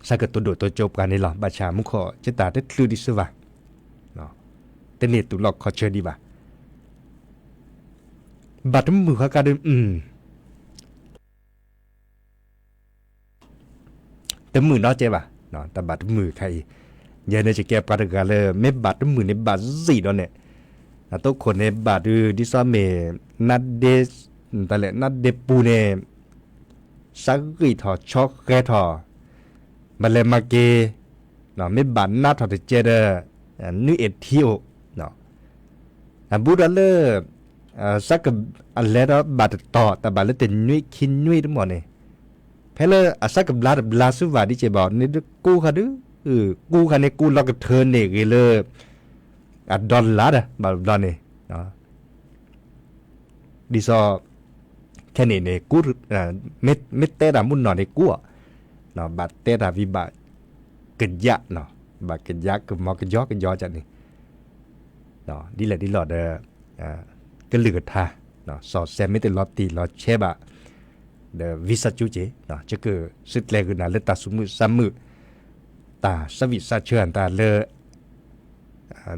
ဆၢကတိၤဒိၣ်တိၤကၠိပှၤန့ၣ်လီၤ. ဘၣ်ဆၣ်မူခိၣ်က့တၢ်တချုးဒံးစ့ၢ်ဘၣ်, တန့ၢ်တူၢ်လိာ်ခီၣ်ဆၢဒံးဘၣ်. ဘၣ်တမုာ်ဃီကါဒီး တမုာ်နီတစဲးဘၣ်, တၢ်ဘၣ်တမုာ်ခါအံၤ, ယဲန့ၣ်ယကဲပှၤတဂၤလၢ မ့ၢ်ဘၣ်တမုာ်န့ၣ်ဘၣ်စံၣ်ဒီးန့ၣ်, အတိခိၣ်န့ၣ်ဘၣ်ဒုး ဒ်သိးမ့ၢ် နါဒ့, တၢ်လဲၣ် နါဒ့ပူၤန့ၣ် စးဂံၢ်ထီၣ်ဆီဃဲထီၣ်, မၤလဲၤမၤက့ၤ, မ့ၢ်ဘၣ်နါထီၣ်တစဲးဒီး နွံအ့ၣ်ထံအိၣ်, အဘူးဒီးလၢ စးက အလဲၤဒီးဘၣ်တတီၤ တၢ်ဘၣ်လၢတနွံခံနွံတမီၢ်န့ၣ်, ဖဲလၢအစးကဘျါတဘျါဆူဘၣ်ဒ်စ့ၢ်ဘၣ်န့ၣ် ကူခါဒုး, ကူခါန့ၣ် ကူလီၤကထၢန့ၢ်ဂ့ၤလၢ အဒီလါဒီး ဘၣ်တဘျီန့ၣ် ဒ်သိး ခဲန့ၣ်န့ၣ် မ့ၢ်တဲတၢ်မုၢ်နီၢ်န့ၣ်ကူအီၤ, ဘၣ်တဲတၢ်ဝံၤဘၣ်ကယၢ်, ဘၣ်ကယၢ်ကမီၤကယီကယီန့ၣ်, ဒ်လဲၣ်ဒ်လဲၣ်ဒီး ကလုၢ်ကထါ စီၤစဲးမ့ၢ်တလီၤတံၢ်လီၤဆဲးဘၣ် ဒီးဝံစၢ်ကၠူက့ၢ် ယကစံးကျဲၤဂုာ်နၤလၢတၢ်သူၣ်မုာ်သးမုာ် တၢ်ဆၢဝံၣ်စးဆၢအတၢ်လၢ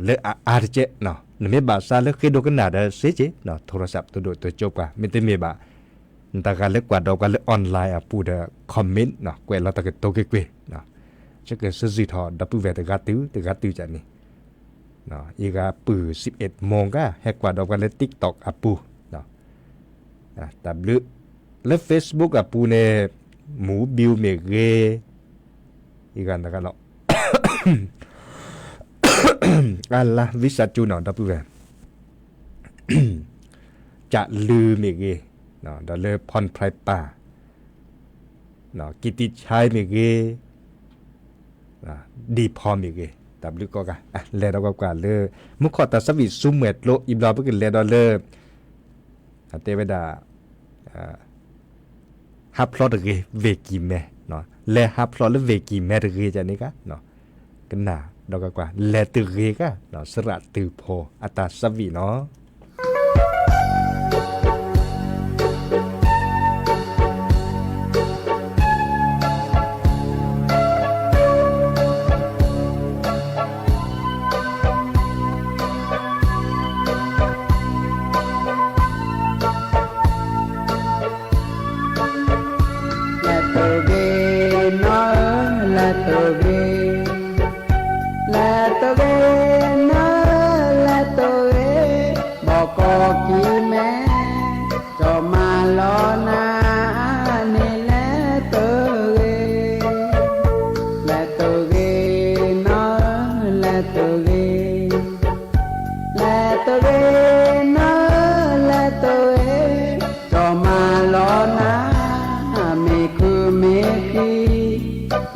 လၢအအါတကဲး, နမ့ၢ်ဘၣ်စးလၢဃ့ဒိကနၣ်ဒီးစ့က့ၢ်, ထိရစပ် တဒိၣ်တကၠိပှၤ မ့တမ့ၢ်ဘၣ် နတဂၤလၢကွၢ်ဒီးပှၤလၢ online အပူၤဒီး comment ကွဲးလီၤတၢ်ကတိၤကွ့ၢ်ကွ့ၢ်, ယကစံးဆၢထီၣ်ဒီပုၢ်ဝဲၢ်တဂၤတုၤတဂၤတုၤန့ၣ်, အံၤဂၤပုၢ် စံးအဲၣ်မီၢ်ဂၤ ဟဲကွၢ်ဒီးပှၤလၢ TikTok အပူၤ တၢ်ဘျုး လၢ Facebook အပူၤန့ၣ် မူဘံမ့ၢ်ဂ့ၤ, အံၤဂၤနဂၤလီၤ, အလါ ဝံစၢ်ကၠူနီၤ ဒီပုၢ်ဝဲၢ် ကးလုၤမ့ၢ်ဂ့ၤ, ဒီးလၢ ဖီၣ်ဖရၢၣ်ပၢ် ကံတံဆါမ့ၢ်ဂ့ၤ, ဒံဖီမ့ၢ်ဂ့ၤ, တၢ်ဘျုးကိးဂၤ, လဲၤဒီးကွၢ်ကွၢ်လၢ မူခိၣ်တၢ်ဆၢဝံၣ်ဆူမဲာ်ကျိ အံၤဘျီပကလဲၤဒီးလၢ တဲဝဲဒၣ် ဟးဖျိးတဂ့ၤ ဝ့ၢ်ကံၤမဲ, လဲၤဟးဖျိးလၢဝ့ၢ်ကံၤမဲတဂ့ၤန့ၣ်ဂၤ, ကနၣ်ဒီးကွၢ်ကွၢ် လဲၤတဂ့ၤဂၤ, စရၣ်တုၤဖိ အတၢ်ဆၢဝံၣ်နီၤ. လဲၤတဂ့ၤနီၤဧၢ လဲၤတဂ့ၤ, လဲၤတဂ့ၤနီၤဧၢ လဲၤတဂ့ၤ, ဘီကီၢ်ကံၤမဲ, ကၠီၤမၤလီၤနၤန့ၣ် လဲၤတဂ့ၤ, လဲၤတဂ့ၤနီၤဧၢ လဲၤတဂ့ၤ လဲၤတဂ့ၤနီၤဧၢ လဲၤတဂ့ၤ, ကၠီၤမၤလီၤနၤ မ့ၢ်ခုမ့ၢ်ခံ,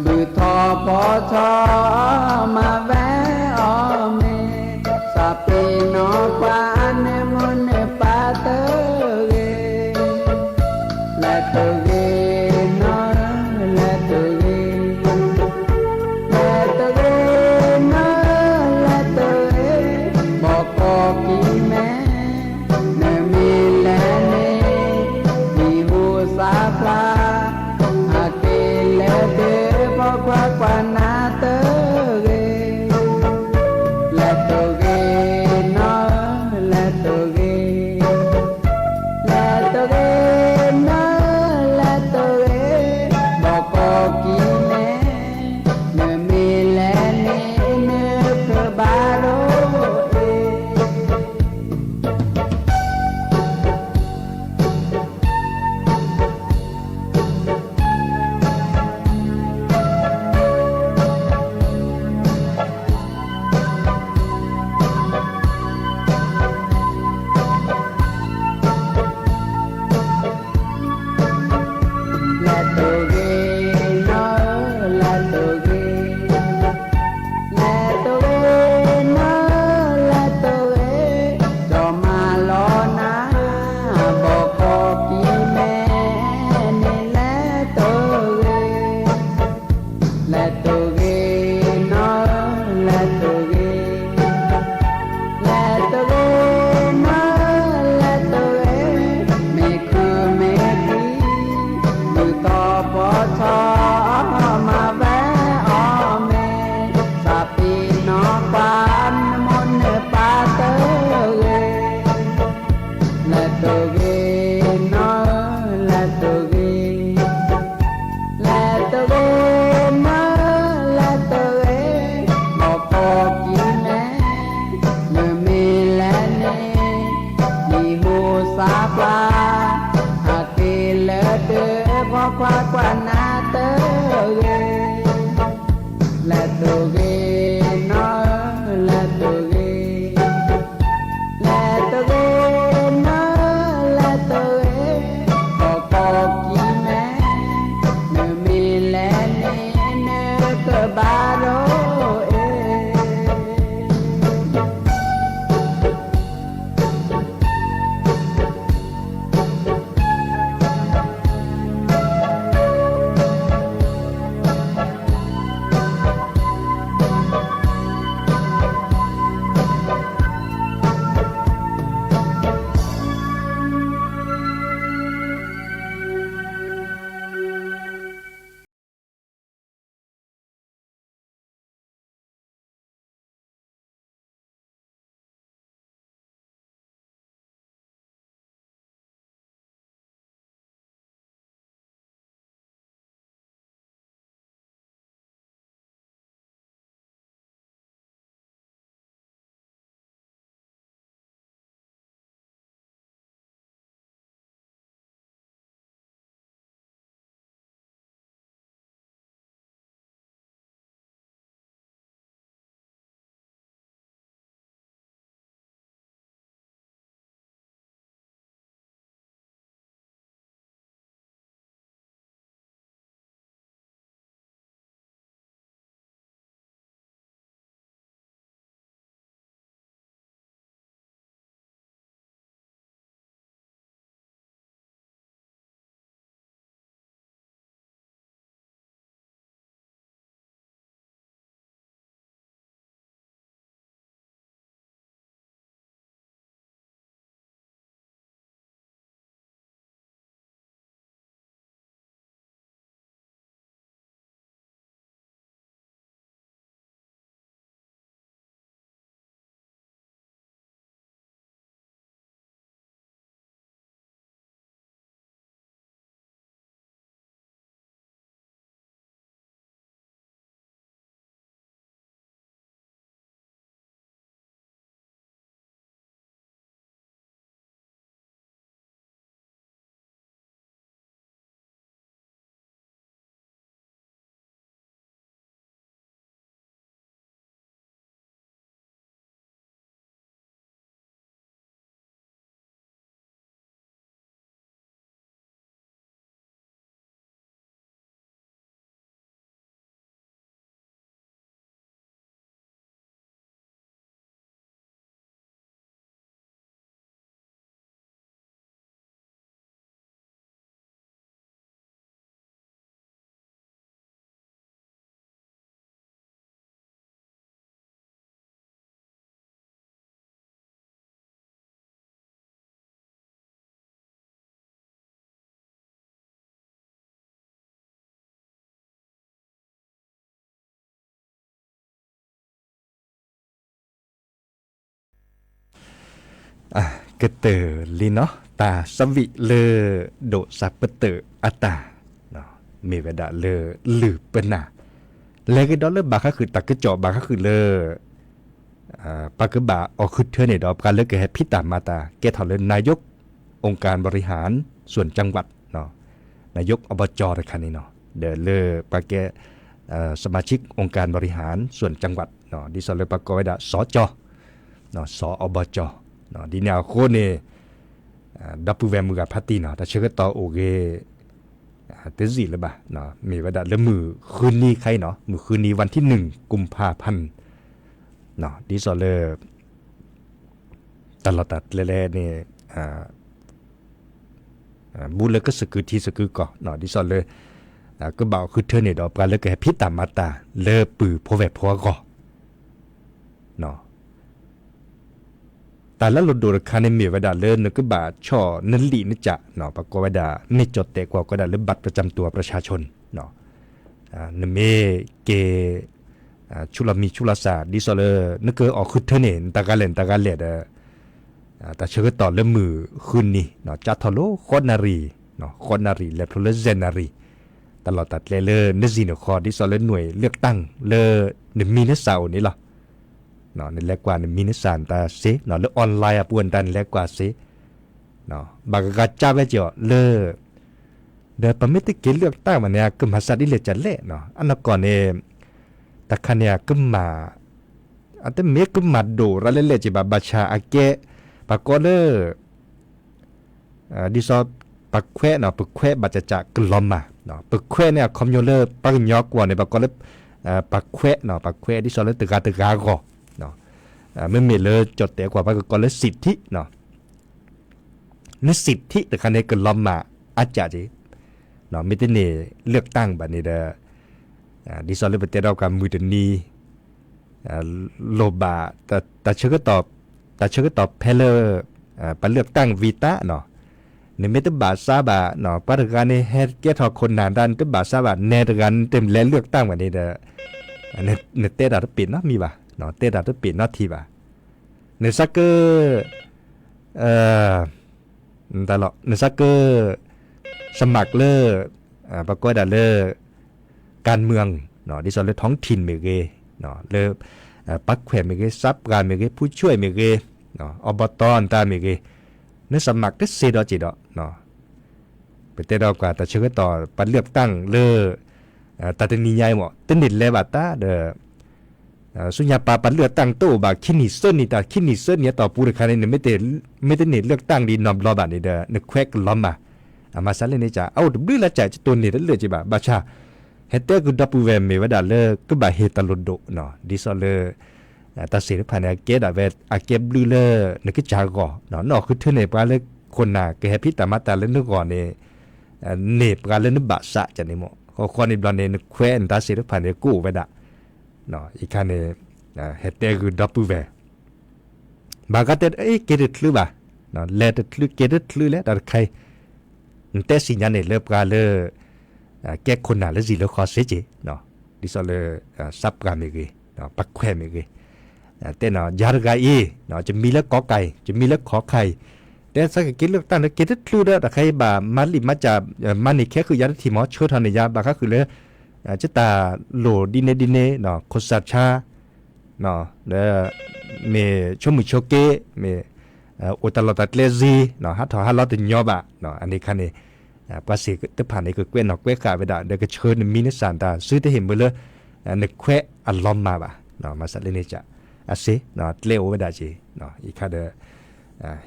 ဘုၣ်ထီၣ်ဖီထီၣ် မၤဝဲအီၤမ့ၢ်, သးပ့ၤနီၣ်ပှၤန့ၣ်မိၢ်န့ၣ်ပၢ်တဂ့ၤ, လဲၤတဂ့ၤနီၤဧၢ လဲၤတဂ့ၤ လဲၤတဂ့ၤနီၤ, လဲၤတဂ့ၤ, ဘီကီၢ်ကံၤမဲ, နမ့ၢ်လဲၤန့ၣ် မံၤဟူသၣ်ဖျါ, အက့ၤလဲၤဒၢး ဘီကွၢ်ကွၢ်နၤတဂ့ၤ, လဲၤတဂ့ၤနီၤဧၢ လဲၤတဂ့ၤ လဲၤတဂ့ၤနီၤ လဲၤတဂ့ၤ, ဘီကီၢ်ကံၤမဲ, နမ့ၢ်လဲၤန့ၣ် နဖၢဘၣ်ဒိၣ်အ့ၣ်. ပှၤကွၢ်နၤတဂ့ၤ, လဲၤတဂ့ၤနီၤဧၢ, လဲၤတဂ့ၤ, လဲၤတဂ့ၤနီၤဧၢ, လဲၤတဂ့ၤ, ကီၢ်ကီၢ်ကံမဲ, နမ့ၢ်လဲၤန့ၣ် နကဘၣ်ဒိအ့ၣ်. ကတၢၢ်လံနီၤ တၢ်ဆၢဝံၣ်လၢ ဒိၣ်စးပတၢၢ်အတၢ် မ့ၢ်ဝဲဒၣ်လၢ လုၢ်ပနၢ် လဲၤကဒီးလၢဘၣ်ဃးဃုာ်တၢ်ကစီၣ် ဘၣ်ဃးဃုာ်လၢ ပှၤကဘၣ်အီၣ်ဃုထၢန့ၣ်ဒီး ပှၤလၢကဟဲဖံးတၢ်မၤတၢ် ကဲထီၣ်လၢ นายกองค์การบริหารส่วนจังหวัด นายกอบจ တခါန့ၣ်နီၤ ဒီးလၢပှၤကဲ สมาชิกองค์การบริหารส่วนจังหวัด ဒ်သိးလၢပှၤကိးဝဲဒၣ် สจ สอบจ ဒ်န့ၣ်အဃိန့ၣ် ဒီပုၢ်ဝဲၢ်မုၢ်ဂၤဖါတံၢ်နီၤ တၢ်ဆၢကတီၢ်အိၣ်ဂ့ၤ တစံးလၢၤဘၣ် မ့ၢ်ဝဲဒၣ်လၢမုၢ်ဃုနံၤခါအံၤနီၤ မုၢ်ဃုနံၤ วันที่หนึ่ง กุมภาพันธ์ ဒ်သိးလၢ တၢ်လီၢ်တၢ်ကျဲလဲၣ်န့ၣ် ဘူးလၢကစၢၢ်ကုထံစၢၢ်ကုကီၢ် ဒ်သိးလၢ ကဘၣ်အီၣ်ဃုထၢန့ၣ်ဒီး ပှၤလၢကဟဲဖံးတၢ်မၤတၢ် လၢပုၢ်ဖိဝဲၢ်ဖိအဂီၢ် တၢ်လၢအလိၣ်ဒိၣ်တခါန့ၣ်မ့ၢ်ဝဲဒၣ်လၢနကဘၣ်ဆီၣ်နလံာ်နကး ပှၤကိးဝဲဒၣ် မ့ၢ်ကၠီၣ်တဲာ်ကွၢ်ကိးဝဲဒၣ်လၢ บัตรประจำตัวประชาชน နမ့ၢ်က့ၤ ဆူလီၤမံၤဆူလီၤစၢ် ဒ်သိးလၢ နကအီၣ်ဃုထၢန့ၣ် နတၢ်ဂၤလဲၣ်နတၢ်ဂၤလဲၣ်ဒီး တၢ်ဆၢကတီၢ်လၢမုၢ်ဃုနံၤ ကးထီၣ်လၢဃိးနၣ်ရံၣ် ဃိးနၣ်ရံၣ် လဲၤဖျိလၢယဲၢ်နၣ်ရံၣ် တၢ်လီၢ်တၢ်ကျဲလၢနစံၣ်နဃီ ဒ်သိးလၢ หน่วยเลือกตั้ง လၢနမံၤနစၢ်အိၣ်န့ၣ်လီၤ. နလဲၤကွၢ်နမံၤနစၢ်နတၢ်စ့ လၢ online အပူၤနတၢ်နလဲၤကွၢ်စ့ ဘၣ်ကဂၤကးဝဲကီးလၢ ဒီးပမ့ၢ်တက့ၤလၢၣ်တၢ်ဘၣ်န့ၣ် ကမၤစးဒ်လဲၣ်ကလဲၣ်နီၤ. အနီၢ်ကီၢ်န့ၣ် တၢ်ခါန့ၣ် ကမၤ အတမ့ၢ်ကမၤဒိၣ်ရၤလဲၣ်လဲၣ်က့ဘၣ် ဘၣ်ဆၣ်အကဲ ပှၤကိးလၢ ဒ်သိး ပှၤခွဲးနီၤ ပှၤခွဲးဘၣ်တၢ်ကလီၤမၢ်, ပှၤခွဲးန့ၣ် အခီပညီလၢပှၤကညီကွီၢ်န့ၣ် ပှၤကိးလၢ ပှၤခွဲးနီၤ ပှၤခွဲးဒ်သိးလၢတဂၤတဂၤအဂီၢ်, မ့မ့ၢ်လၢကၠီၣ်တဲာ်ကွီၢ် ပှၤကကိးလၢ စံၣ်ထံၣ်နီၤ လၢ စံၣ်ထံၣ် တခါန့ၣ် ကလီၤမၢ်အါကၢ်က့, မ့ၢ်တန့ၢ်လၢၣ်တၢ်ဘၣ်န့ၣ်ဒီး ဒ်သိးလၢပတဲဒီးကွၢ်မုၢ်တနံၤ လိၣ်ဘၣ် တၢ်ဆၢကတီၢ် တၢ်ဆၢကတီၢ်ဖဲလၢ ပှၤလၢၣ်တၢ်ဝံၤတၢ်နီၤ, နမ့ၢ်တဘၣ်စးဘၣ် ပှၤတဂၤန့ၣ် ဟဲကဲထီၣ်ခိၣ်နၢ်ဒၣ် နတဘၣ်စးဘၣ် နဲတဂၤနတလဲၤလၢၣ်တၢ်ဘၣ်န့ၣ်ဒီး နတဲတၢ်တပ့ၤနီတမံၤဘၣ်, တဲတၢ်တပ့ၤနီတထံၣ်ဘၣ်. နစးက တၢ်လီၤ နစးက สมัคร လၢ ပကိးဝဲဒၣ်လၢ การเมือง ဒ်သိးလၢ ท้องถิ่น မ့ၢ်ဂ့ၤ, လၢ ပၢ်ခွဲးမ့ၢ်ဂ့ၤ, စးပှၢ်မ့ၢ်ဂ့ၤ, ผู้ช่วย မ့ၢ်ဂ့ၤ, อบต တၢ်မ့ၢ်ဂ့ၤ, န สมัคร တစ့ဒီးက့ၤဒီး ပတဲဒီးကွၢ်တၢ်ဆၢကတီၢ် ပှၤလၢၣ်တၢ်လၢ တၢ်တနံၤညါအံၤမ့ၢ် တန့ၢ်လဲၤဘၣ်တၢ်ဒီး ဆူညါပှၤ ပှၤလၢၣ်တၢ်တအိၣ်ဘၣ် ခံနံၣ်သၢနံၣ် တၢ်ခံနံၣ်သၢနံၣ်အတီၢ်ပူၤတခါန့ၣ် နမ့ၢ်တ မ့ၢ်တန့ၢ်လၢၣ်တၢ်ဒ်နီတဘျီဘၣ်န့ၣ်ဒီး နခွဲးကလီၤမၢ်, အမၤစးလဲၣ်န့ၣ်က အအိၣ်တဘျုးလၢကၠး ကတိၢ်န့ၢ်တလၢာ်က့ဘၣ် ဘၣ်ဆၣ် ဟဲတဲဂုာ်ဒီပုၢ်ဝဲၢ်မ့ၢ်ဝဲဒၣ်လၢကဘၣ်ဟ့ၣ်တၢ်လိၣ်ဒိၣ်နီၤ ဒ်သိးလၢ တၢ်စ့ၣ်တဖၣ်န့ၣ် အကဲဒၣ်ဝဲ အကဲဘျုးလၢ နကစၢ်ဂီၢ် နအီၣ်ဃုထၢန့ၢ်ပှၤလၢခိၣ်နၢ် ကဟဲဖံးတၢ်မၤတၢ်လၢနဂီၢ်န့ၣ် န့ၢ်ပှၤလၢနဘၣ်စးကန့ၣ်မ့ၢ် ဃီဃီန့ၣ်ဘျီန့ၣ် နခွဲးနတၢ်စ့ၣ်တဖၣ်န့ၣ် ကအိၣ်ဝဲဒၣ် အံၤခါန့ၣ် ဟဲတဲဂုာ်ဒီပုၢ်ဝဲၢ် ဘၣ်ဂၤတဲ အ့ က့ၤတချုးဘၣ်, လဲၤတချုး က့ၤတချုးလဲၣ် တၢ်တခါအံၤ နတဲစံးညါန့ၣ်လၢပှၤလၢ ကဲခိၣ်နၢ်လၢစံၣ်လၢဃီစ့ၢ်ကီး, ဒ်သိးလၢ စးပှၢ်မ့ၢ်ဂ့ၤ, ပှၤခွဲးမ့ၢ်ဂ့ၤ, တဲနီၤ ယၤတဂၤအံၤ ယမံၤလၢကီကၤအံၤ ယမံၤလၢခီခါအံၤ, တဲသးကက့ၤလၢတၢ်န့ၣ် က့ၤတချုးဒီး တၢ်တခါအံၤဘၣ် မၤလံာ်မၤစၢ် မၤန့ၢ်ခဲဃုာ်ယၤတထံၣ်မ့ၢ် ဆှၢထီၣ်န့ၢ်ယၤ ဘၣ်ဃးဃုာ်လၢ ကတၢ်လိၣ်ဒ်န့ၣ်ဒ်န့ၣ် ခိၣ်စၢ်ဆါ ဒီး မ့ၢ်ဆိကမိၣ်ဆိက့ မ့ၢ် အိၣ်တၢ်လီၢ်တၢ်ကျဲစ့ ဟးထီၣ်ဟးလီၤတညီဘၣ် အန့ၣ်ခါန့ၣ် ပှၤစ့ၣ်တဖၣ်န့ၣ် ကကွဲးနီၣ်ကွဲးဃာ်ဝဲဒၣ် ဒီးကဆှၢနမံၤနစၢ်တၢ် သုတဟ့ၣ်မုာ်လၢ နခွဲးအလီၤမၢ်ဘၣ် မၤစးလဲၣ်န့ၣ်က အစ့ ကျဲအိၣ်ဝဲဒၣ်က့ အံၤခါဒီး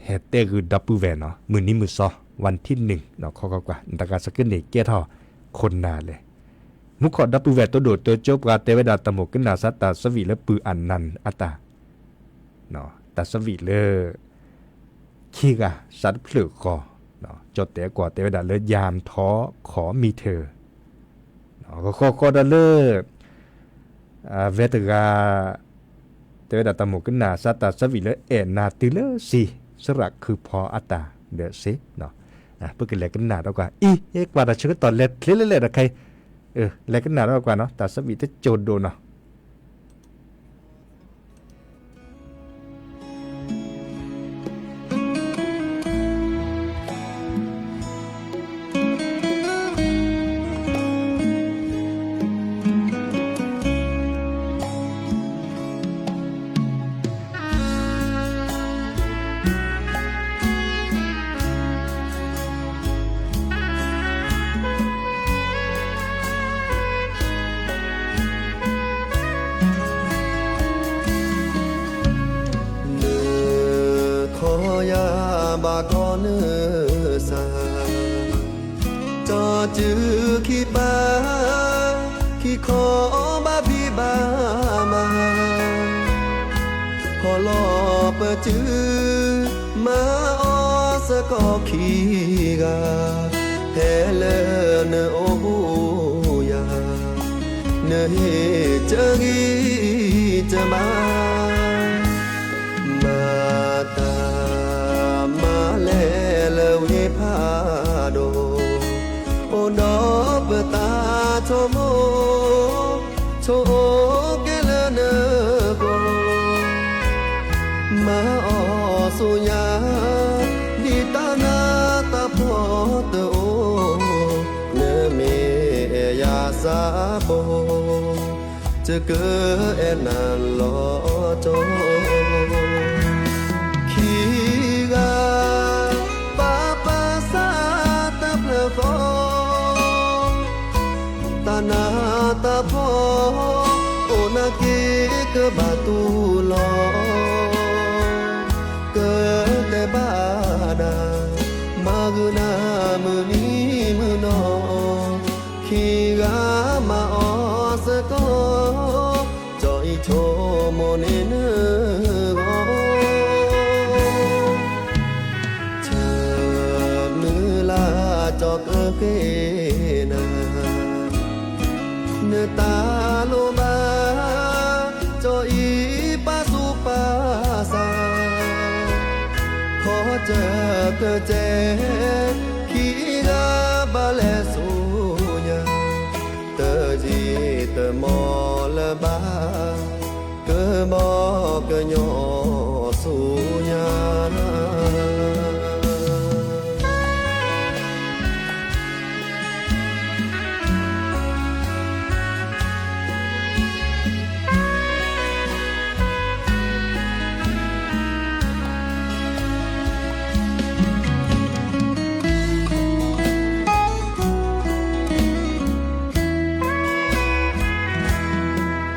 ဟဲတဲဂုာ်ဒီပုၢ်ဝဲၢ်နီၤ မုၢ်နံၤမုၢ်သီ วันที่หนึ่ง ခီခီကွၢ် နတဂၤစ့ၢ်ကီးန့ၣ် ကဲထီၣ်ခိၣ်နၢ်လဲၣ် မူခိၣ်ဒီပုၢ်ဝဲၢ်တိဒိၣ်တိကၠိပှၤတဲဝဲဒၣ် တၢ်မိၣ်ကနၣ်စးတၢ်သဝံၣ်လၢပုၢ်အနၢ်အတၢ် တၢ်သဝံၣ်လၢ ခံဂၤစးတဖျၢၣ်ဃီ ကၠီၣ်တဲာ်ကွီၢ်တဲဝဲဒၣ်လၢ ယၢၣ်ထီၣ်ခီမံထၢၣ် ဃီဃီဒီးလၢ ဝဲတဂၤ တဲဝဲဒၣ်တၢ်မိၣ်ကနၣ်စးတၢ်သဝံၣ်လၢ အဲၣ်နၤတုၤလၢစံ စရၣ်ခုၣ်ဖီအတၢ်ဒီးစ့ ပကလဲၤကနၣ်ဒီးကွၢ် အံၤ ကွၢ်တၢ်ဆၢကတီၢ်လဲၤချ့လဲၣ်လဲၣ်တခါအံၤ လဲၤကနၣ်ဒီးကွၢ်နီၤ တၢ်သဝံၣ်တကၠိၣ်ဒိၣ်နီၤ နခီယၤဘၣ်ကီးနစၢ် ကၠီစုခံပၤ ခံခီဘၣ်ဘံၣ်ဘၣ်မး ဖီလီၤပစု မၤအီၣ်စ့ၢ်ကီးခံဂၤ ဖဲလၢနအိၣ်ဘူးယၤ နဟ့ၣ်တဂံၢ်တဘါ မၤတၢ်မၤလဲၢ်လၢဝ့ၢ်ဖးဒိၣ် အိၣ်ဒီးပသးဆိကမိၣ် ဆိကမိၣ်ကဲလၢနပူၤ မၤအီၣ်ဆူညါ ဒ်တၢ်နးတၢ်ဖှီၣ်တအိၣ် နမ့ၢ်အဲၣ်ယၤစးဘိ ယကအဲၣ်နၤလီၤကၠီ ခံဂၤ ပၢ်ပၢ်စးတဖျၢၣ်ဃီ မၤဂုာ်နၤမုၢ်နံၤမုၢ်နီၤ, ခံဂၤမၤအီၤစ့ၢ်ကီး, ကၠီအံၤဆိကမိၣ်န့ၢ်နဂီၢ်, ဆၢမုၢ်လၢ်ကၠီကဃ့နၤ, နတၢ်လိၣ်ဘၣ် ကၠီအံၤပာ်သူၣ်ပာ်သး, ခီစၢၢ်တကဲ, ခံဂၤဘၣ်လဲၤဆူညါ, တယံာ်တမီၢ်လၢၤဘၣ်, ကဘီကညီဆူညါ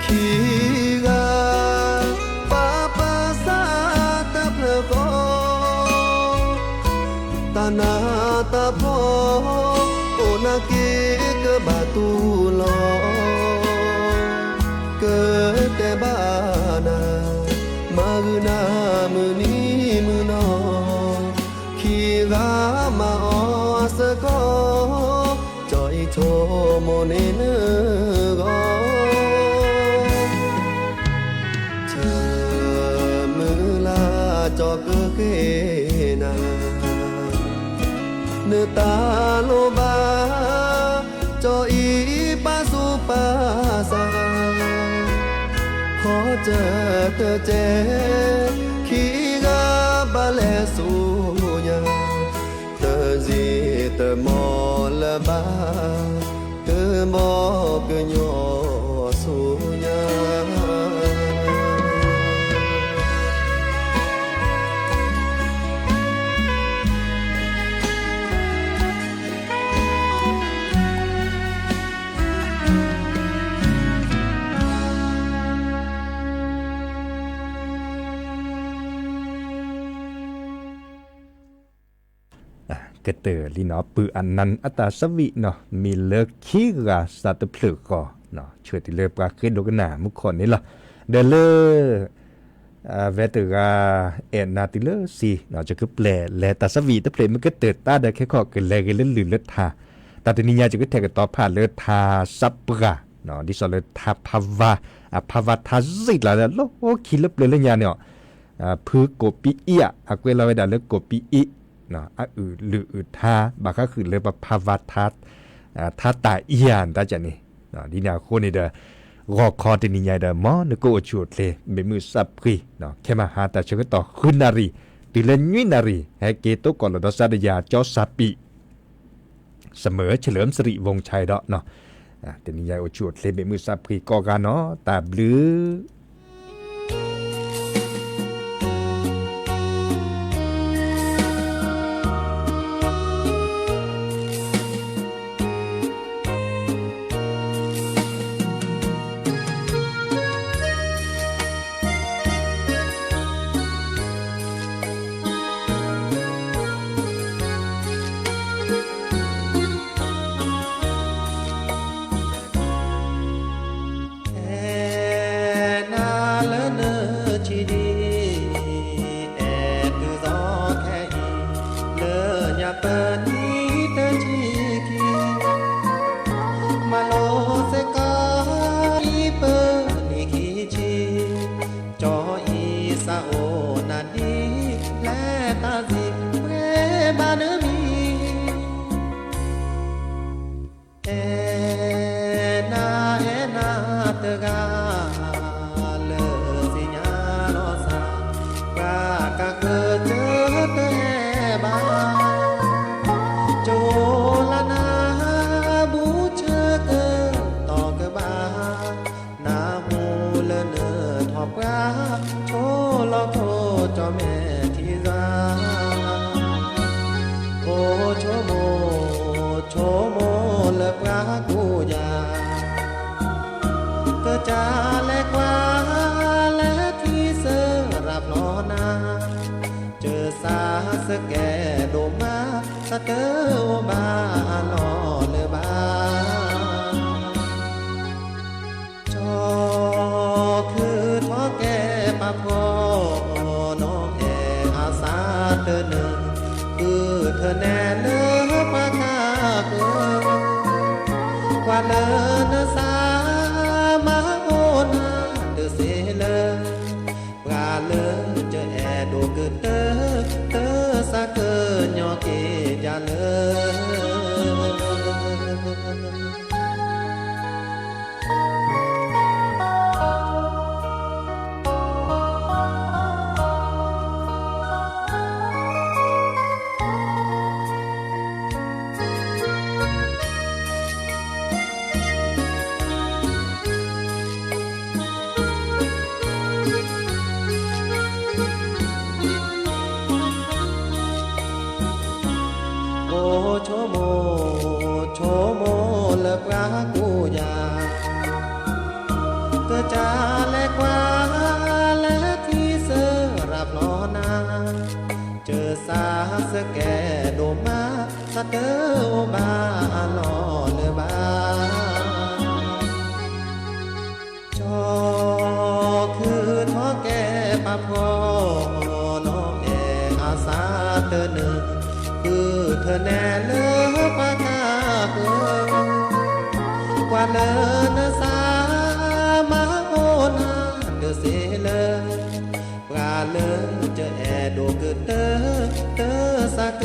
ခံဂၤ ပာ်ပာ်သးတဖျၢၣ်ဃီ, တၢ်နးတၢ်ဖှီၣ် အိၣ်နၢ်က့ကဘၣ်တူၢ်လီၤ, ကတဲဘၣ်နၤ, မၤဂုာ်နၤမုၢ်နံၤမုၢ်နီၤ, ခံဂၤမၤအီၤစ့ၢ်ကီး, ကၠီအံၤဆိကမိၣ်န့ၢ်နဂီၢ်, ဆၢမုၢ်လၢ်ကၠီကဃ့နၤ, နတၢ်လိၣ်ဘၣ် ကၠီအံၤပာ်သူၣ်ပာ်သး, ခီစၢၢ်တကဲ, ခံဂၤဘၣ်လဲၤဆူညါ, တယံာ်တမီၢ်လၢၤဘၣ်, ကဘီကညီဆူညါ ကတၢၢ်လံနီၤ ပုၢ်အနၢ်အတၢ်သးဝံၣ်နီၤ မ့ၢ်လၢခံဂၤသးတဖျၢၣ်ဃီ, ဆၢတုၤလၢပှၤဃ့ဒိကနၣ်မူခိၣ်န့ၣ်လီၤ. ဒီးလၢ အဝဲတဂၤ အဲၣ်နၤတုၤလၢစံ, ယကပျဲလဲၤတၢ်သးဝံၣ်တဖျၢၣ် မ့ၢ်ကတၢၢ်တၢ်ဒီးခဲခီၣ်ကလဲၤဂ့ၤလၢလုၢ်လၢထါ, တၢ်တနံၤညါ ယကထဲးကတီၤဖးလၢထါသးပှၢ်, ဒ်သိးလၢထါဖးဝါ, အဖးဝါထါစံၣ်ကျါလၢလီၢ်ခံလၢပျၢၤလၢညါန့ၣ်, ဖုကိးပံအံၣ်ဧါ, အကွဲးလီၤဝဲဒၣ်လၢကိးပံအံၣ်, အအုၣ်လုၢ်အုၣ်ထါ ဘၣ်ဃးဃုာ်လၢပဖးဝါ ထါတၢ်အံၣ်ဧါ တၢ်ကန့ၣ်, ဒ်န့ၣ်အဃိန့ၣ်ဒီး ဂီၤခီတနံၤညါဒီး မ်နကအိၣ်ဆူၣ်အိၣ်ချ့ ဘ့ၣ်မုၢ်သးဖှံ, ခဲမဟါတၢ်ဆၢကတီၢ်ဃုနၣ်ရံၣ် တုၤလၢနွံနၣ်ရံၣ် ဟဲက့ၤတိကိးလီၤဒီးသးဒီးယၤ ကၠီစၢ်ပံး စမၢၢ် เฉลิมสิริวงศ์ชัย ဒီး တနံၤညါအိၣ်ဆူၣ်အိၣ်ချ့ ဘ့ၣ်မုၢ်သးဖှံကိးဂၤနီၤ တၢ်ဘျုး အဲၣ်နၤလၢနဆံးဒံး, အဲၣ်တုၤသီခဲအံၤ လၢညါပနံၤတဆံခံ, မၤလိစ့ၢ်ကီးအံၤပနံၤခံဆံ, ကၠီအံၤသးအိၣ်နၤဒ်လဲၣ် တၢ်စံးပှဲၤဘၣ်နမံၤ အဲၣ်နၤအဲၣ်နၤတဂၤ လၢသ့ၣ်ညါလီၤသး ပှၤကဃၢၤစၢၤတအဲၣ်ဘၣ်, ကၠိလၢနၤ ဘူးဆၢကတီၢ်ကဘၣ်, နၢ်ဟူလၢနထီၣ်ပှၢ် ဆိလီၢ်ခိၣ်ကၠီမဲာ်ထံယွၤ အိၣ်ဆိကမိၣ် ဆိကမိၣ်လၢပှၤကိးညါ, ကစၢ်လဲၤကွၢ်လဲၤထံၣ်စရၣ်ဖျီနၤ, ကစၢ်စကဲဒိၣ်မး တၢ်တအိၣ်ဘၣ်အလီၢ်လၢၤဘၣ်. ဆီခုၣ်ထီၣ်ကဲပာ်ဖှီၣ်နီၢ်အဲၣ်အသးတနုာ်, ဃုထၢနဲလၢပှၤကဃၢၤ, ကွၢ်လၢနသးမၤအိၣ်နၤတစ့လၢ ပှၤလၢကအဲၣ်ဒိးကတၢၢ်, တၢ်သးကညီၤက့ၤယၤလၢ အိၣ်ဆိကမိၣ်, ဆိကမိၣ်လၢပှၤကိးယၤ, ကစၢ်လဲၤကွၢ်လၢထံစရၣ်ဖျီနၤ, ကစၢ်စကဲဒိၣ်မး, တၢ်တအိၣ်ဘၣ်အလီၢ်လၢၤဘၣ်. ဆီခုၣ်ထီၣ်ကဲပာ်ဖှီၣ်နီၢ်အဲၣ်အသးတနုာ်, ဃုထၢနဲလၢပှၤကဃၢၤ, ကွၢ်လၢနသးမၤအိၣ်နၤတစ့လၢ ပှၤလၢကအဲၣ်ဒိးကတၢၢ်, တၢ်သးက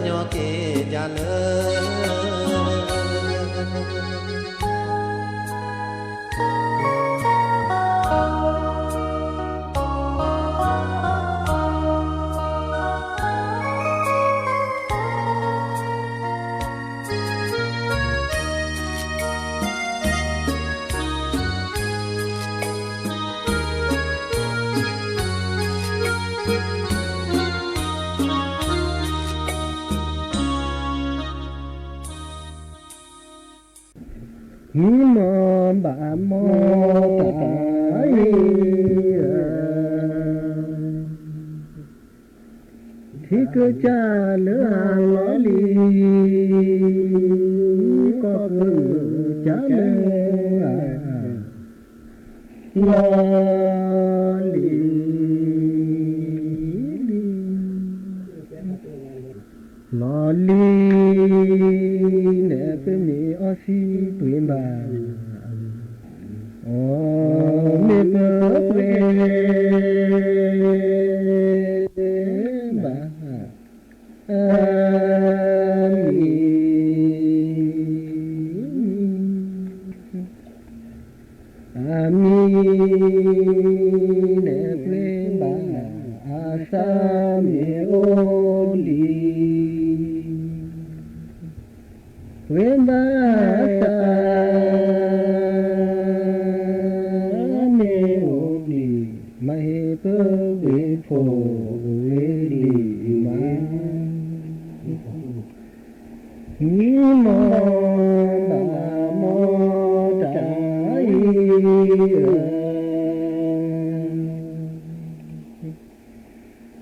ညီၤက့ၤယၤလၢ မံမီၢ်ဘၣ်မီၢ်တၢ်အံၤ, ထံကစၢ်လၢအလီၢ်လံၤ, ကီၢ်ကစၢ်လၢအလီၢ်လံၤ လီၤလံၤန့ၣ် ပမ့ၢ်အီၣ်စံပှ့ၤဘၣ်, မ့ၢ်ပပှ့ၤဘၣ် အမံၤ, အမံၤန့ၣ် ပှ့ၤဘၣ်အသးမ့ၢ်အိၣ်လံ, ပှ့ၤဘၣ်အသး မ့ၢ်အိၣ်လံ, မၤဟ့ၣ်ပဂ့ၤဖိဝ့ၤလံမး, မံမီၢ်ဘၣ်မီၢ်တၢ်အံၤဧၢ,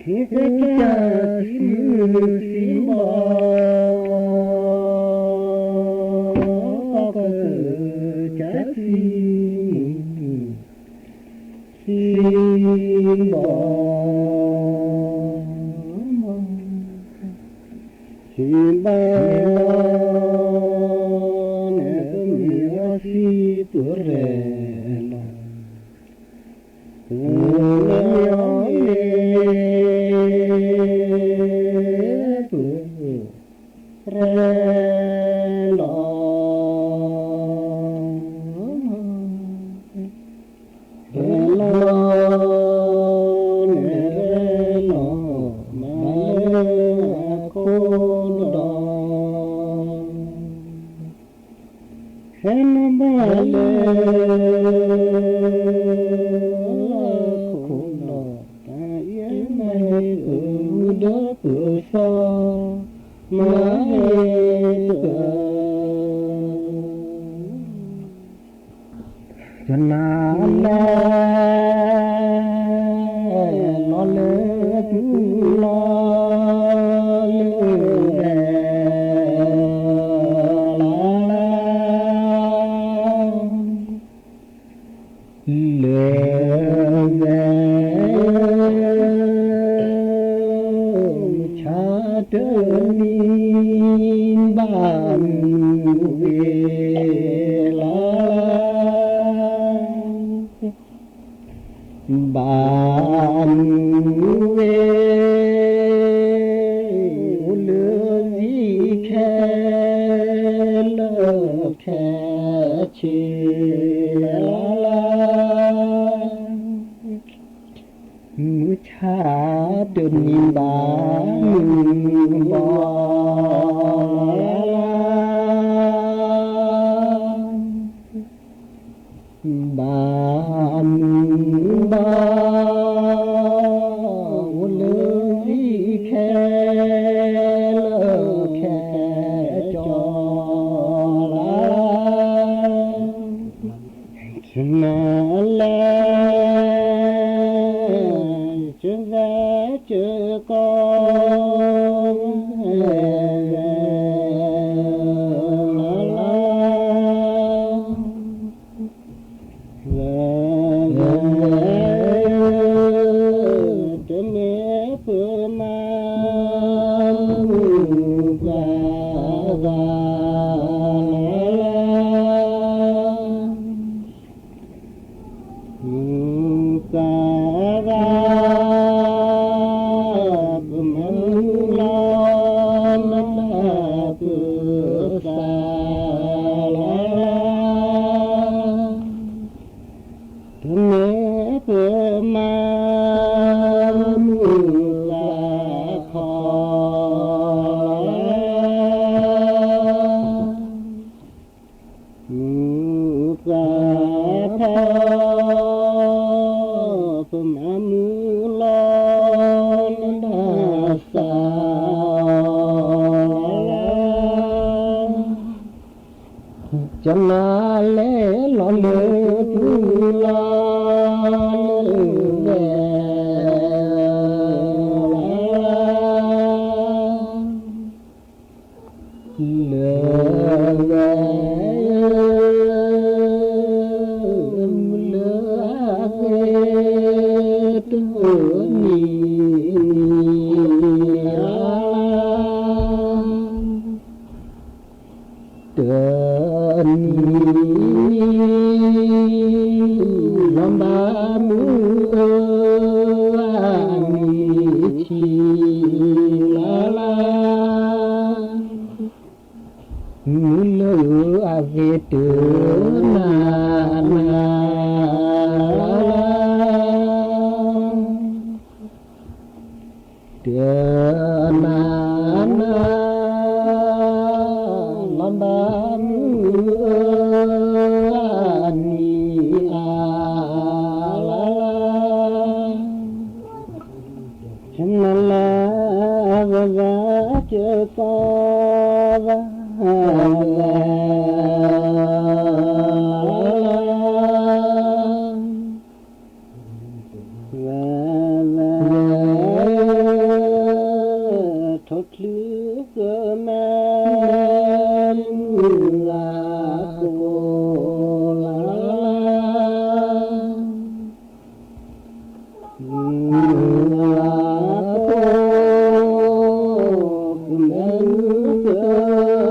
ထံကစၢ်စံမုၢ်စံဘီ, ကီၢ်ကစၢ်စံမုၢ်စံဘီ, စံဘီန့ၣ် ပမ့ၢ်အီၣ်စံပှ့ၤလီၤ, ပမ့ၢ်အီၣ်န့ၣ် ပှ့ၤလီၤ, ပှ့ၤလီၤန့ၣ် ပှ့ၤလီၤ မၤလၢအခိၣ်ဒီး ဟဲနုာ်ဘၣ်လၢ ခိၣ်ဒီး တၢ်အံၤမၤဟ့ၣ်ပဂုၤဒီးပသီ, မၤဟ့ၣ်ပ ကနၤလၢ လီၤလၢ လီၤလၢ တနံၤဘၣ်မုာ်ဂ့ၤလီၤ, ဘၣ်မုာ်ဂ့ၤ အိၣ်လၢသံခဲလၢာ်ခဲဆ့လီၤ, မုၢ်ဆါတနံၤဘၣ်မုာ်ဘီလီၤ, ဘၣ်မုာ်ဘီ အိၣ်လၢသံခဲလၢာ်ခဲဆ့လီၤ, ဆမလဲ ဆဝဲကီ တမ့ၢ်ပမၤမုာ်ပှၤဂၤလီၤ, မုာ်ပှၤဂၤ ပမၤမုာ်လီၤ နတၢ်ပၢဆှၢလီၤ, တမ့ၢ်ပမၤမုာ်ပှၤခီလီၤ, မုာ်ပှၤခီ ပမၤမုာ်လီၤ နတၢ်စၢ ကနၤလဲၤလီၤလၢပူၤလီၤလၢဝဲ လၢဝဲ လၢအဂ့ၤ တနံၤနံၤ တနံၤနံၤ လီၤဘၣ်မုၢ်အနံၤထံလီၤလၢ မုၢ်လၢအဂ့ၤတနၤနၤလီၤလၢ တနၤနၤ လီၤဘၣ်မုၢ်အနံၤအါလီၤလၢ နလၢအဂၤဂၤကသီဘၣ် ဝဲ ဝဲ ထိၣ်ချုးကမၤမုၢ်ဂၤကိးလၢ်လၢ်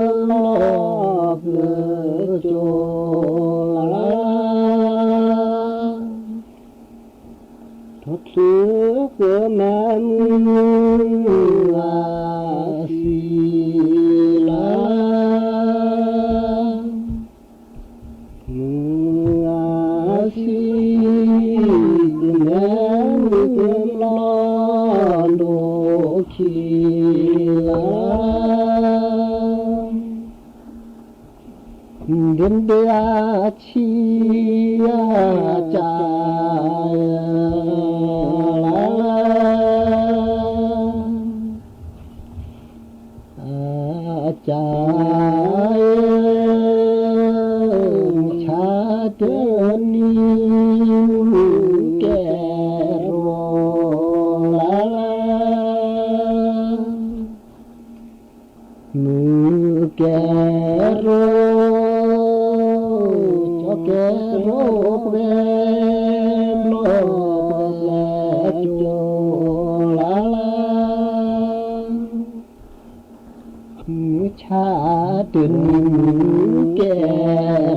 မုၢ်ဂၤကိး ကမၤမုၢ်ကလီၢ်ဘျၢကၠိလၢ်လၢ် ထိၣ်ချုးကမၤမုၢ်ဂၤဆံလၢ်လၢ် မုၢ်ဂၤဆံ ကမၤမုၢ်ကလီၢ်ဒိၣ်ခံလၢ်လၢ် ဒ့ဒ့အဆံအကၢ်လၢ်လၢ် အကၢ် ဆါတနံၤ မုၢ်ကဲၤရိၣ်လၢ်လၢ် မုၢ်ကဲၤရိၣ် ကၠီကဲၤရိၣ်ပှဲၤ ဘျီၣ်ပှဲၤကၠိလၢ်လၢ် မုၢ်ဆါတနံၤကဲ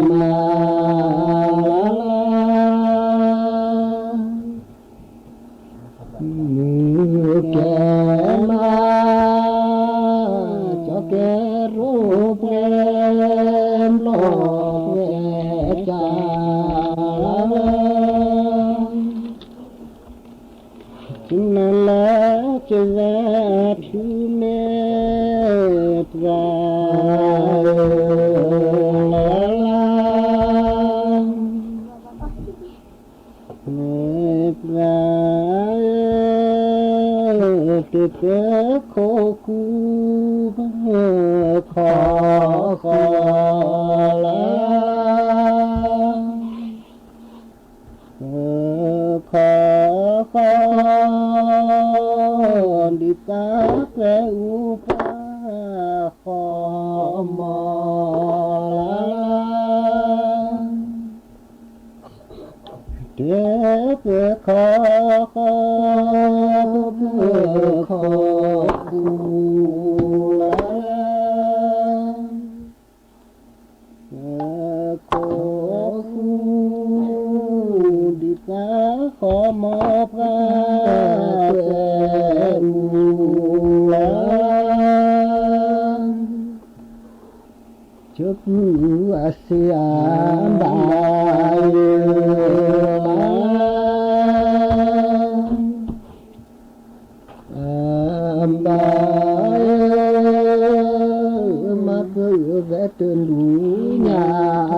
မး, မုၢ်ကဲမး, ကၠီကဲရိၣ်ပှဲၤဘျီပှဲၤကၠီလၢ နလၢကဝဲၢ်ထူမ့ၢ် ပှၤဧၢ, ပှၤဧၢ, တပၢၤခိၣ်ကူၣ် ခီဃီလၢ ခီဃီ ဒ်သးပှဲၤအူပှၤ ဃီမီၤလၢ တပၢၤခီဃီ ပၢၤခီဃီလၢ ခိၣ်ဃူ ဒ်သးဃီမီၤပှၤ ပှဲၤအူလၢ ကၠိပူၤအစံးအဘၣ် အဘၣ် မၤပၢၤဝဲတလူညါ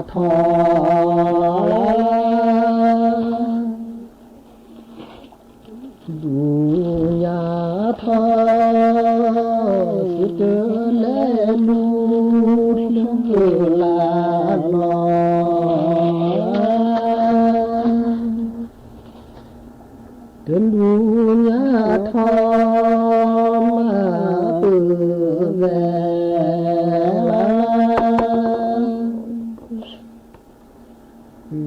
ထီၣ် လူညါထီၣ် သုတလဲၤလူၤလၢ်လၢ်လီၤ တလူညါထီၣ် မၤပၢၤဝဲ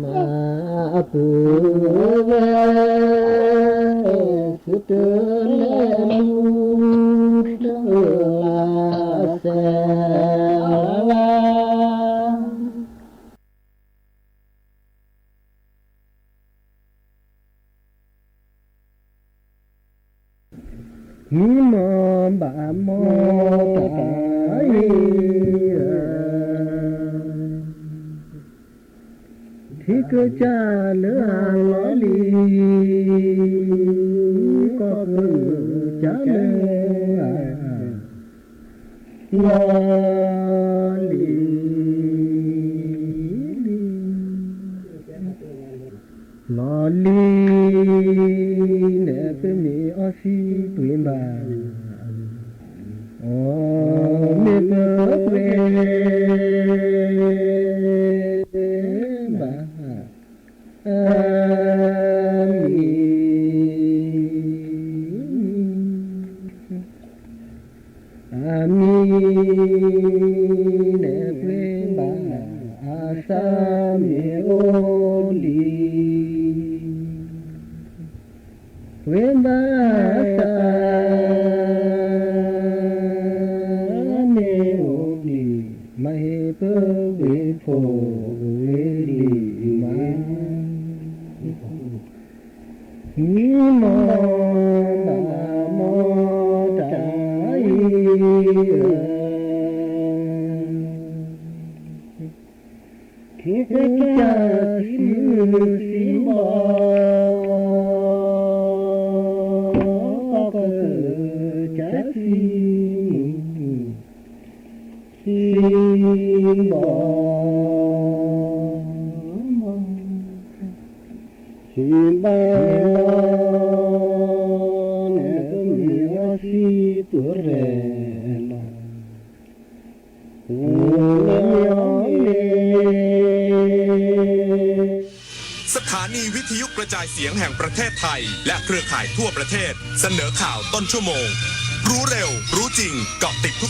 မၤပၢၤဝဲ သုတလဲၤလူၤ လၢ်လၢ် မံမီၢ်ဘၣ်မီၢ်တၢ်အံၤ ထံကစၢ်လၢအလီၤလံၤ ကီၢ်ကစၢ်လၢ လီၤလံၤ လီၤလံၤ န့ၣ်ပမ့ၢ်အီစံးပှ့ၤဘၣ် အီ မ့ၢ်ပပှ့ၤဘၣ် အမံၤ အမံၤ န့ၣ်ပှ့ၤဘၣ် အသးမ့ၢ်အိၣ်လံ ပှ့ၤဘၣ်အသး မ့ၢ်အိၣ်လံ မၤဟ့ၣ်ပဝဲဖိဝဲလံၤမး မံမီၢ်ဘၣ်မီၢ်တၢ်အံၤ ထံကစၢ်စံးမုၢ်စံးဘီ ကီၢ်ကစၢ်စံးမုၢ်စံးဘီ စံးဘီ န့ၣ်ပမ့ၢ်အီစံးပှ့ၤလီၤ ပမ့ၢ်အီန့ၣ် สถานีวิทยุกระจายเสียงแห่งประเทศไทยและเครือข่ายทั่วประเทศเสนอข่าวต้นชั่วโมง รู้เร็ว รู้จริง เกาะติดทุก